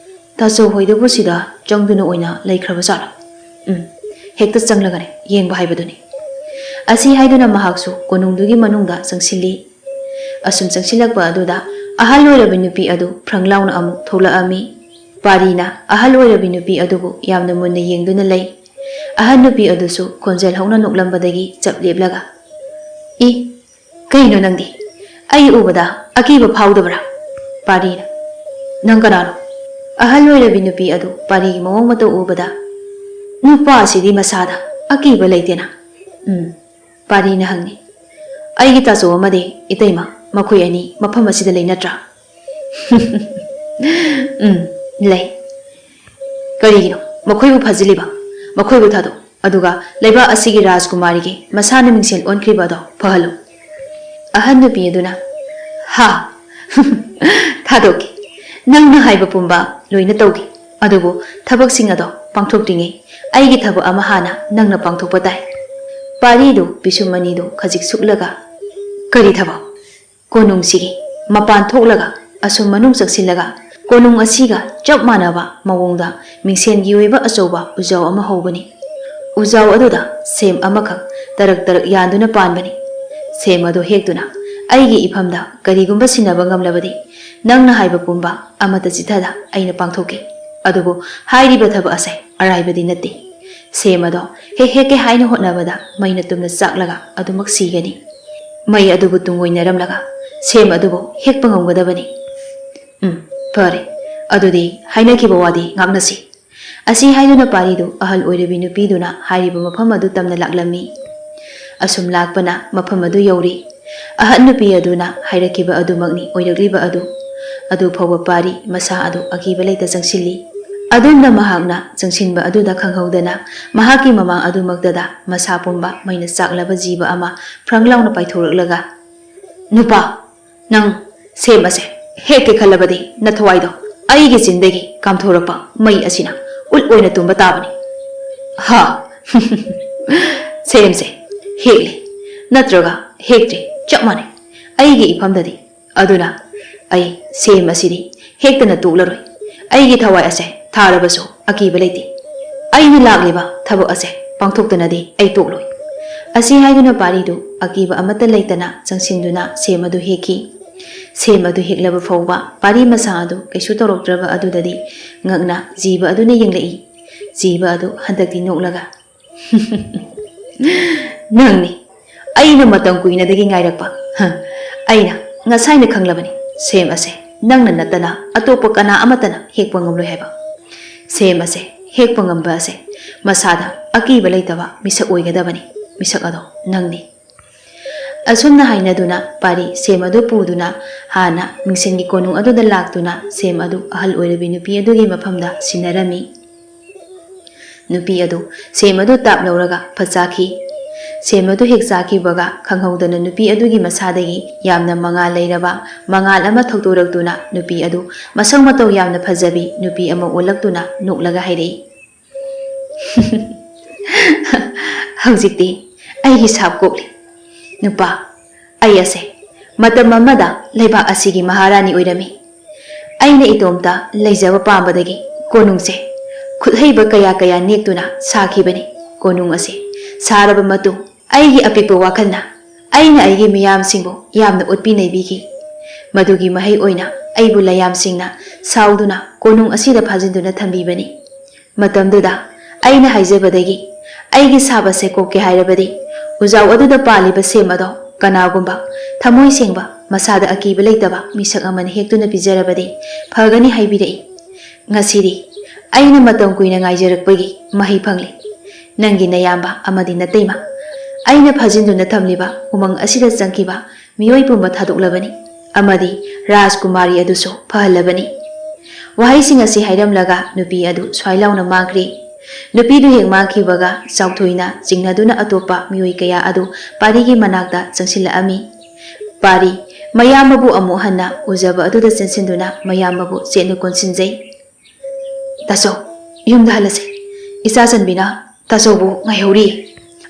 ꯇꯥꯆꯧ ꯍꯣꯏꯗꯕꯨ ꯁꯤꯗ ꯆꯪꯗꯨꯅ ꯑꯣꯏꯅ ꯂꯩꯈ꯭ꯔꯕ ꯖꯥꯠꯂꯣ? ꯎꯝ, ꯍꯦꯛꯇ ꯆꯪꯂꯒꯅꯦ ꯌꯦꯡꯕ ꯍꯥꯏꯕꯗꯨꯅꯤ꯫ ꯑꯁꯤ ꯍꯥꯏꯗꯨꯅ ꯃꯍꯥꯛꯁꯨ ꯀꯣꯅꯨꯡꯗꯨꯒꯤ ꯃꯅꯨꯡꯗ ꯆꯪꯁꯤꯜꯂꯤ꯫ ꯑꯁꯨꯝ ꯆꯪꯁꯤꯜꯂꯛꯄ ꯑꯗꯨꯗ ꯑꯍꯜ ꯑꯣꯏꯔꯕꯤ ꯅꯨꯄꯤ ꯑꯗꯨ ꯐ꯭ꯔꯪ ꯂꯥꯎꯅ ꯑꯃꯨꯛ ꯊꯣꯛꯂꯛꯑꯝꯃꯤ꯫ ꯄꯥꯔꯤꯅ ꯑꯍꯜ ꯑꯣꯏꯔꯕꯤ ꯅꯨꯄꯤ ꯑꯗꯨꯕꯨ ꯌꯥꯝꯅ ꯃꯨꯟꯅ ꯌꯦꯡꯗꯨꯅ ꯂꯩ꯫ ꯑꯍꯜ ꯅꯨꯄꯤ ꯑꯗꯨꯁꯨ ꯈꯣꯟꯖꯦꯜ ꯍꯧꯅ ꯅꯣꯛꯂꯝꯕꯗꯒꯤ ꯆꯞ ꯂꯦꯞꯂꯒ, "ꯏ, ꯀꯩꯅꯣ ꯅꯪꯗꯤ? ꯑꯩ ꯎꯕꯗ ꯑꯀꯤꯕ ꯐꯥꯎꯗꯕ꯭ꯔꯥ?" ꯄꯥꯔꯤꯅ, "ꯅꯪ ꯀꯅꯥꯅꯣ?" ꯑꯍꯜ ꯑꯣꯏꯔꯕꯤ ꯅꯨꯄꯤ ꯑꯗꯨ ꯄꯥꯔꯤꯒꯤ ꯃꯑꯣꯡ ꯃꯇꯧ ꯎꯕꯗ, "ꯅꯨꯄꯥꯁꯤꯗꯤ ꯃꯁꯥꯗ ꯑꯀꯤꯕ ꯂꯩꯇꯦꯅ꯫" "ꯎꯝ?" ꯄꯥꯔꯤꯅ ꯍꯪꯉꯤ꯫ "ꯑꯩꯒꯤ ꯇꯥꯆꯧ ꯑꯃꯗꯤ ꯏꯇꯩꯃ, ꯃꯈꯣꯏ ꯑꯅꯤ ꯃꯐꯝ ꯑꯁꯤꯗ ꯂꯩ ꯅꯠꯇ꯭ꯔꯥ?" "ꯎꯝ, ꯂꯩ꯫ ꯀꯔꯤꯒꯤꯅꯣ? ꯃꯈꯣꯏꯕꯨ ꯐꯥꯖꯤꯜꯂꯤꯕ? ꯃꯈꯣꯏꯕꯨ ꯊꯥꯗꯣꯛ꯫ ꯑꯗꯨꯒ ꯂꯩꯕꯥꯛ ꯑꯁꯤꯒꯤ ꯔꯥꯖꯀꯨꯃꯥꯔꯤꯒꯤ ꯃꯁꯥꯅ ꯃꯤꯡꯁꯦꯜ ꯑꯣꯟꯈ꯭ꯔꯤꯕ ꯑꯗꯣ ꯐꯍꯜꯂꯨ꯫" ꯑꯍꯟ ꯅꯨꯄꯤ ꯑꯗꯨꯅ, "ꯍꯥ, ꯊꯥꯗꯣꯛꯀꯦ꯫ ꯅꯪꯅ ꯍꯥꯏꯕ ꯄꯨꯝꯕ ꯂꯣꯏꯅ ꯇꯧꯒꯦ꯫ ꯑꯗꯨꯕꯨ ꯊꯕꯛꯁꯤꯡ ꯑꯗꯣ ꯄꯥꯡꯊꯣꯛꯇ꯭ꯔꯤꯉꯩ ꯑꯩꯒꯤ ꯊꯕꯛ ꯑꯃ ꯍꯥꯟꯅ ꯅꯪꯅ ꯄꯥꯡꯊꯣꯛꯄ ꯇꯥꯏ꯫" ꯄꯥꯔꯤꯗꯨ ꯄꯤꯁꯨꯝ ꯑꯅꯤꯗꯨ ꯈꯖꯤꯛ ꯁꯨꯛꯂꯒ, "ꯀꯔꯤ ꯊꯕꯛ?" ꯀꯣꯅꯨꯡꯁꯤꯒꯤ ꯃꯄꯥꯟ ꯊꯣꯛꯂꯒ ꯑꯁꯨꯝ ꯃꯅꯨꯡ ꯆꯪꯁꯤꯜꯂꯒ ꯀꯣꯅꯨꯡ ꯑꯁꯤꯒ ꯆꯞ ꯃꯥꯟꯅꯕ ꯃꯑꯣꯡꯗ ꯃꯤꯡꯁꯦꯟꯒꯤ ꯑꯣꯏꯕ ꯑꯆꯧꯕ ꯎꯖꯥꯎ ꯑꯃ ꯍꯧꯕꯅꯤ꯫ ꯎꯖꯥꯎ ꯑꯗꯨꯗ ꯁꯦꯝ ꯑꯃꯈꯛ ꯇꯔꯛ ꯇꯔꯛ ꯌꯥꯟꯗꯨꯅ ꯄꯥꯟꯕꯅꯤ꯫ ꯁꯦꯝ ꯑꯗꯨ ꯍꯦꯛꯇꯨꯅ ꯑꯩꯒꯤ ꯏꯐꯝꯗ ꯀꯔꯤꯒꯨꯝꯕ ꯁꯤꯟꯅꯕ ꯉꯝꯂꯕꯗꯤ ꯅꯪꯅ ꯍꯥꯏꯕ ꯄꯨꯝꯕ ꯑꯃꯠꯇ ꯆꯤꯠꯊꯗ ꯑꯩꯅ ꯄꯥꯡꯊꯣꯛꯀꯦ꯫ ꯑꯗꯨꯕꯨ ꯍꯥꯏꯔꯤꯕ ꯊꯕꯛ ꯑꯁꯦ ꯑꯔꯥꯏꯕꯗꯤ ꯅꯠꯇꯦ꯫ ꯁꯦꯝ ꯑꯗꯣ ꯍꯦꯛ ꯍꯦꯛꯀꯦ ꯍꯥꯏꯅ ꯍꯣꯠꯅꯕꯗ ꯃꯩꯅ ꯇꯨꯝꯅ ꯆꯥꯛꯂꯒ ꯑꯗꯨꯃꯛ ꯁꯤꯒꯅꯤ꯫ ꯃꯩ ꯑꯗꯨꯕꯨ ꯇꯨꯡꯑꯣꯏꯅꯔꯝꯂꯒ ꯁꯦꯝ ꯑꯗꯨꯕꯨ ꯍꯦꯛꯄ ꯉꯝꯒꯗꯕꯅꯤ꯫ ꯎꯝ, ꯐꯔꯦ꯫ ꯑꯗꯨꯗꯤ ꯍꯥꯏꯅꯈꯤꯕ ꯋꯥꯗꯤ ꯉꯥꯛꯅꯁꯤ꯫ ꯑꯁꯤ ꯍꯥꯏꯗꯨꯅ ꯄꯥꯔꯤꯗꯨ ꯑꯍꯜ ꯑꯣꯏꯔꯕꯤ ꯅꯨꯄꯤꯗꯨꯅ ꯍꯥꯏꯔꯤꯕ ꯃꯐꯝ ꯑꯗꯨ ꯇꯝꯅ ꯂꯥꯛꯂꯝꯃꯤ꯫ ꯑꯁꯨꯝ ꯂꯥꯛꯄꯅ ꯃꯐꯝ ꯑꯗꯨ ꯌꯧꯔꯤ꯫ ꯑꯍꯟ ꯅꯨꯄꯤ ꯑꯗꯨꯅ ꯍꯥꯏꯔꯛꯈꯤꯕ ꯑꯗꯨꯃꯛꯅꯤ ꯑꯣꯏꯔꯛꯂꯤꯕ ꯑꯗꯨ꯫ ꯑꯗꯨ ꯐꯥꯎꯕ ꯄꯥꯔꯤ ꯃꯁꯥ ꯑꯗꯨ ꯑꯀꯤꯕ ꯂꯩꯇ ꯆꯪꯁꯤꯜꯂꯤ꯫ ꯑꯗꯨꯝꯅ ꯃꯍꯥꯛꯅ ꯆꯪꯁꯤꯟꯕ ꯑꯗꯨꯗ ꯈꯪꯍꯧꯗꯅ ꯃꯍꯥꯛꯀꯤ ꯃꯃꯥꯡ ꯑꯗꯨꯃꯛꯇꯗ ꯃꯁꯥ ꯄꯨꯝꯕ ꯃꯩꯅ ꯆꯥꯛꯂꯕ ꯖꯤꯕ ꯑꯃ ꯐ꯭ꯔꯪ ꯂꯥꯎꯅ ꯄꯥꯏꯊꯣꯔꯛꯂꯒ, "ꯅꯨꯄꯥ, ꯅꯪ ꯁꯦꯝ ꯑꯁꯦ ꯍꯦꯛꯀꯦ ꯈꯜꯂꯕꯗꯤ ꯅꯊꯋꯥꯏꯗꯣ ꯑꯩꯒꯤ ꯆꯤꯟꯗꯒꯤ ꯀꯥꯝꯊꯣꯔꯛꯄ ꯃꯩ ꯑꯁꯤꯅ ꯎꯠ ꯑꯣꯏꯅ ꯇꯨꯝꯕ ꯇꯥꯕꯅꯤ꯫" ꯍꯥ? "ꯁꯦꯝꯁꯦ ꯍꯦꯛꯂꯦ ꯅꯠꯇ꯭ꯔꯒ ꯍꯦꯛꯇ꯭ꯔꯦ ꯆꯞ ꯃꯥꯟꯅꯩ ꯑꯩꯒꯤ ꯏꯐꯝꯗꯗꯤ꯫ ꯑꯗꯨꯅ ꯑꯩ ꯁꯦꯝ ꯑꯁꯤꯗꯤ ꯍꯦꯛꯇꯅ ꯇꯣꯛꯂꯔꯣꯏ꯫ ꯑꯩꯒꯤ ꯊꯋꯥꯏ ꯑꯁꯦ ꯊꯥꯔꯕꯁꯨ ꯑꯀꯤꯕ ꯂꯩꯇꯦ꯫ ꯑꯩꯅ ꯂꯥꯛꯂꯤꯕ ꯊꯕꯛ ꯑꯁꯦ ꯄꯥꯡꯊꯣꯛꯇꯅꯗꯤ ꯑꯩ ꯇꯣꯛꯂꯣꯏ꯫ ꯑꯁꯤ ꯍꯥꯏꯗꯨꯅ ꯄꯥꯔꯤꯗꯨ ꯑꯀꯤꯕ ꯑꯃꯠꯇ ꯂꯩꯇꯅ ꯆꯪꯁꯤꯟꯗꯨꯅ ꯁꯦꯝ ꯑꯗꯨ ꯍꯦꯛꯈꯤ꯫ ꯁꯦꯝ ꯑꯗꯨ ꯍꯦꯛꯂꯕ ꯐꯥꯎꯕ ꯄꯥꯔꯤ ꯃꯁꯥ ꯑꯗꯨ ꯀꯩꯁꯨ ꯇꯧꯔꯛꯇ꯭ꯔꯕ ꯑꯗꯨꯗꯗꯤ ꯉꯛꯅ ꯖꯤꯕ ꯑꯗꯨꯅ ꯌꯦꯡꯂꯛꯏ꯫ ꯖꯤꯕ ꯑꯗꯨ ꯍꯟꯗꯛꯇꯤ ꯅꯣꯛꯂꯒ, "ꯅꯪꯅꯤ ꯑꯩꯅ ꯃꯇꯝ ꯀꯨꯏꯅꯗꯒꯤ ꯉꯥꯏꯔꯛꯄ꯫ ꯍ, ꯑꯩꯅ ꯉꯁꯥꯏꯅ ꯈꯪꯂꯕꯅꯤ, ꯁꯦꯝ ꯑꯁꯦ ꯅꯪꯅ ꯅꯠꯇꯅ ꯑꯇꯣꯞꯄ ꯀꯅꯥ ꯑꯃꯠꯇꯅ ꯍꯦꯛꯄ ꯉꯝꯂꯣꯏ ꯍꯥꯏꯕ꯫ ꯁꯦꯝ ꯑꯁꯦ ꯍꯦꯛꯄ ꯉꯝꯕ ꯑꯁꯦ ꯃꯁꯥꯗ ꯑꯀꯤꯕ ꯂꯩꯇꯕ ꯃꯤꯁꯛ ꯑꯣꯏꯒꯗꯕꯅꯤ꯫ ꯃꯤꯁꯛ ꯑꯗꯣ ꯅꯪꯅꯤ꯫" ꯑꯁꯨꯝꯅ ꯍꯥꯏꯅꯗꯨꯅ ꯄꯥꯔꯤ ꯁꯦꯝ ꯑꯗꯨ ꯄꯨꯗꯨꯅ ꯍꯥꯟꯅ ꯃꯤꯡꯁꯦꯟꯒꯤ ꯀꯣꯅꯨꯡ ꯑꯗꯨꯗ ꯂꯥꯛꯇꯨꯅ ꯁꯦꯝ ꯑꯗꯨ ꯑꯍꯜ ꯑꯣꯏꯔꯕꯤ ꯅꯨꯄꯤ ꯑꯗꯨꯒꯤ ꯃꯐꯝꯗ ꯁꯤꯟꯅꯔꯝꯃꯤ꯫ ꯅꯨꯄꯤ ꯑꯗꯨ ꯁꯦꯝ ꯑꯗꯨ ꯇꯥꯞ ꯂꯧꯔꯒ ꯐꯠ ꯆꯥꯈꯤ꯫ ꯁꯦꯝ ꯑꯗꯨ ꯍꯦꯛ ꯆꯥꯈꯤꯕꯒ ꯈꯪꯍꯧꯗꯅ ꯅꯨꯄꯤ ꯑꯗꯨꯒꯤ ꯃꯁꯥꯗꯒꯤ ꯌꯥꯝꯅ ꯃꯉꯥꯜ ꯂꯩꯔꯕ ꯃꯉꯥꯜ ꯑꯃ ꯊꯧꯗꯣꯔꯛꯇꯨꯅ ꯅꯨꯄꯤ ꯑꯗꯨ ꯃꯁꯛ ꯃꯇꯧ ꯌꯥꯝꯅ ꯐꯖꯕꯤ ꯅꯨꯄꯤ ꯑꯃ ꯑꯣꯜꯂꯛꯇꯨꯅ ꯅꯣꯛꯂꯒ ꯍꯥꯏꯔꯛꯏ, "ꯍꯧꯖꯤꯛꯇꯤ ꯑꯩꯒꯤ ꯁꯥꯞ ꯀꯣꯛꯂꯤ꯫ ꯅꯨꯄꯥ, ꯑꯩ ꯑꯁꯦ ꯃꯇꯝ ꯑꯃꯗ ꯂꯩꯕꯥꯛ ꯑꯁꯤꯒꯤ ꯃꯍꯥꯔꯥꯅꯤ ꯑꯣꯏꯔꯝꯃꯤ꯫ ꯑꯩꯅ ꯏꯇꯣꯝꯇ ꯂꯩꯖꯕ ꯄꯥꯝꯕꯗꯒꯤ ꯀꯣꯅꯨꯡꯁꯦ ꯈꯨꯠꯍꯩꯕ ꯀꯌꯥ ꯀꯌꯥ ꯅꯦꯛꯇꯨꯅ ꯁꯥꯈꯤꯕꯅꯤ꯫ ꯀꯣꯅꯨꯡ ꯑꯁꯦ ꯁꯥꯔꯕ ꯃꯇꯨꯡ ꯑꯩꯒꯤ ꯑꯄꯤꯛꯄ ꯋꯥꯈꯜꯅ ꯑꯩꯅ ꯑꯩꯒꯤ ꯃꯤꯌꯥꯝꯁꯤꯡꯕꯨ ꯌꯥꯝꯅ ꯑꯣꯠꯄꯤ ꯅꯩꯕꯤꯈꯤ꯫ ꯃꯗꯨꯒꯤ ꯃꯍꯩ ꯑꯣꯏꯅ ꯑꯩꯕꯨ ꯂꯌꯥꯝꯁꯤꯡꯅ ꯁꯥꯎꯗꯨꯅ ꯀꯣꯅꯨꯡ ꯑꯁꯤꯗ ꯐꯥꯖꯤꯟꯗꯨꯅ ꯊꯝꯕꯤꯕꯅꯤ꯫ ꯃꯇꯝꯗꯨꯗ ꯑꯩꯅ ꯍꯥꯏꯖꯕꯗꯒꯤ ꯑꯩꯒꯤ ꯁꯥꯞ ꯑꯁꯦ ꯀꯣꯛꯀꯦ ꯍꯥꯏꯔꯕꯗꯤ ꯎꯖꯥꯎ ꯑꯗꯨꯗ ꯄꯥꯜꯂꯤꯕ ꯁꯦꯝ ꯑꯗꯣ ꯀꯅꯥꯒꯨꯝꯕ ꯊꯃꯣꯏ ꯁꯦꯡꯕ, ꯃꯁꯥꯗ ꯑꯀꯤꯕ ꯂꯩꯇꯕ ꯃꯤꯁꯛ ꯑꯃꯅ ꯍꯦꯛꯇꯨꯅ ꯄꯤꯖꯔꯕꯗꯤ ꯐꯒꯅꯤ ꯍꯥꯏꯕꯤꯔꯛꯏ꯫ ꯉꯁꯤꯗꯤ ꯑꯩꯅ ꯃꯇꯝ ꯀꯨꯏꯅ ꯉꯥꯏꯖꯔꯛꯄꯒꯤ ꯃꯍꯩ ꯐꯪꯂꯦ꯫ ꯅꯪꯒꯤ ꯅꯌꯥꯝꯕ ꯑꯃꯗꯤ ꯅꯇꯩꯃ, ꯑꯩꯅ ꯐꯥꯖꯤꯟꯗꯨꯅ ꯊꯝꯂꯤꯕ ꯎꯃꯪ ꯑꯁꯤꯗ ꯆꯪꯈꯤꯕ ꯃꯤꯑꯣꯏ ꯄꯨꯝꯕ ꯊꯥꯗꯣꯛꯂꯕꯅꯤ ꯑꯃꯗꯤ ꯔꯥꯖꯀꯨꯃꯥꯔꯤ ꯑꯗꯨꯁꯨ ꯐꯍꯜꯂꯕꯅꯤ꯫" ꯋꯥꯍꯩꯁꯤꯡ ꯑꯁꯤ ꯍꯥꯏꯔꯝꯂꯒ ꯅꯨꯄꯤ ꯑꯗꯨ ꯁ꯭ꯋꯥꯏ ꯂꯥꯎꯅ ꯃꯥꯡꯈ꯭ꯔꯦ꯫ ꯅꯨꯄꯤꯗꯨ ꯍꯦꯛ ꯃꯥꯡꯈꯤꯕꯒ ꯆꯥꯎꯊꯣꯏꯅ ꯆꯤꯡꯅꯗꯨꯅ ꯑꯇꯣꯞꯄ ꯃꯤꯑꯣꯏ ꯀꯌꯥ ꯑꯗꯨ ꯄꯥꯔꯤꯒꯤ ꯃꯅꯥꯛꯇ ꯆꯪꯁꯤꯜꯂꯛꯑꯝꯃꯤ꯫ ꯄꯥꯔꯤ ꯃꯌꯥꯝꯕꯕꯨ ꯑꯃꯨꯛ ꯍꯟꯅ ꯎꯖꯕ ꯑꯗꯨꯗ ꯆꯦꯟꯁꯤꯟꯗꯨꯅ ꯃꯌꯥꯝꯕꯕꯨ ꯆꯦꯠꯅ ꯀꯣꯟꯁꯤꯟꯖꯩ꯫ "ꯇꯥꯆꯧ, ꯌꯨꯝꯗ ꯍꯜꯂꯁꯤ꯫ ꯏꯆꯥ ꯆꯟꯕꯤꯅ ꯇꯥꯆꯧꯕꯨ ꯉꯥꯏꯍꯧꯔꯤ꯫"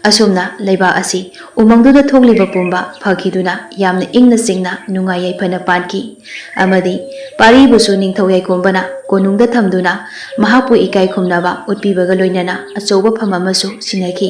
ꯑꯁꯨꯝꯅ ꯂꯩꯕꯥꯛ ꯑꯁꯤ ꯎꯃꯪꯗꯨꯗ ꯊꯣꯛꯂꯤꯕ ꯄꯨꯝꯕ ꯐꯈꯤꯗꯨꯅ ꯌꯥꯝꯅ ꯏꯪꯅ ꯆꯤꯡꯅ ꯅꯨꯡꯉꯥꯏ ꯌꯥꯏꯐꯅ ꯄꯥꯟꯈꯤ꯫ ꯑꯃꯗꯤ ꯄꯥꯔꯤꯕꯨꯁꯨ ꯅꯤꯡꯊꯧ ꯌꯥꯏꯈꯣꯝꯕꯅ ꯀꯣꯅꯨꯡꯗ ꯊꯝꯗꯨꯅ ꯃꯍꯥꯛꯄꯨ ꯏꯀꯥꯏ ꯈꯨꯝꯅꯕ ꯎꯠꯄꯤꯕꯒ ꯂꯣꯏꯅꯅ ꯑꯆꯧꯕ ꯐꯝ ꯑꯃꯁꯨ ꯁꯤꯟꯅꯈꯤ꯫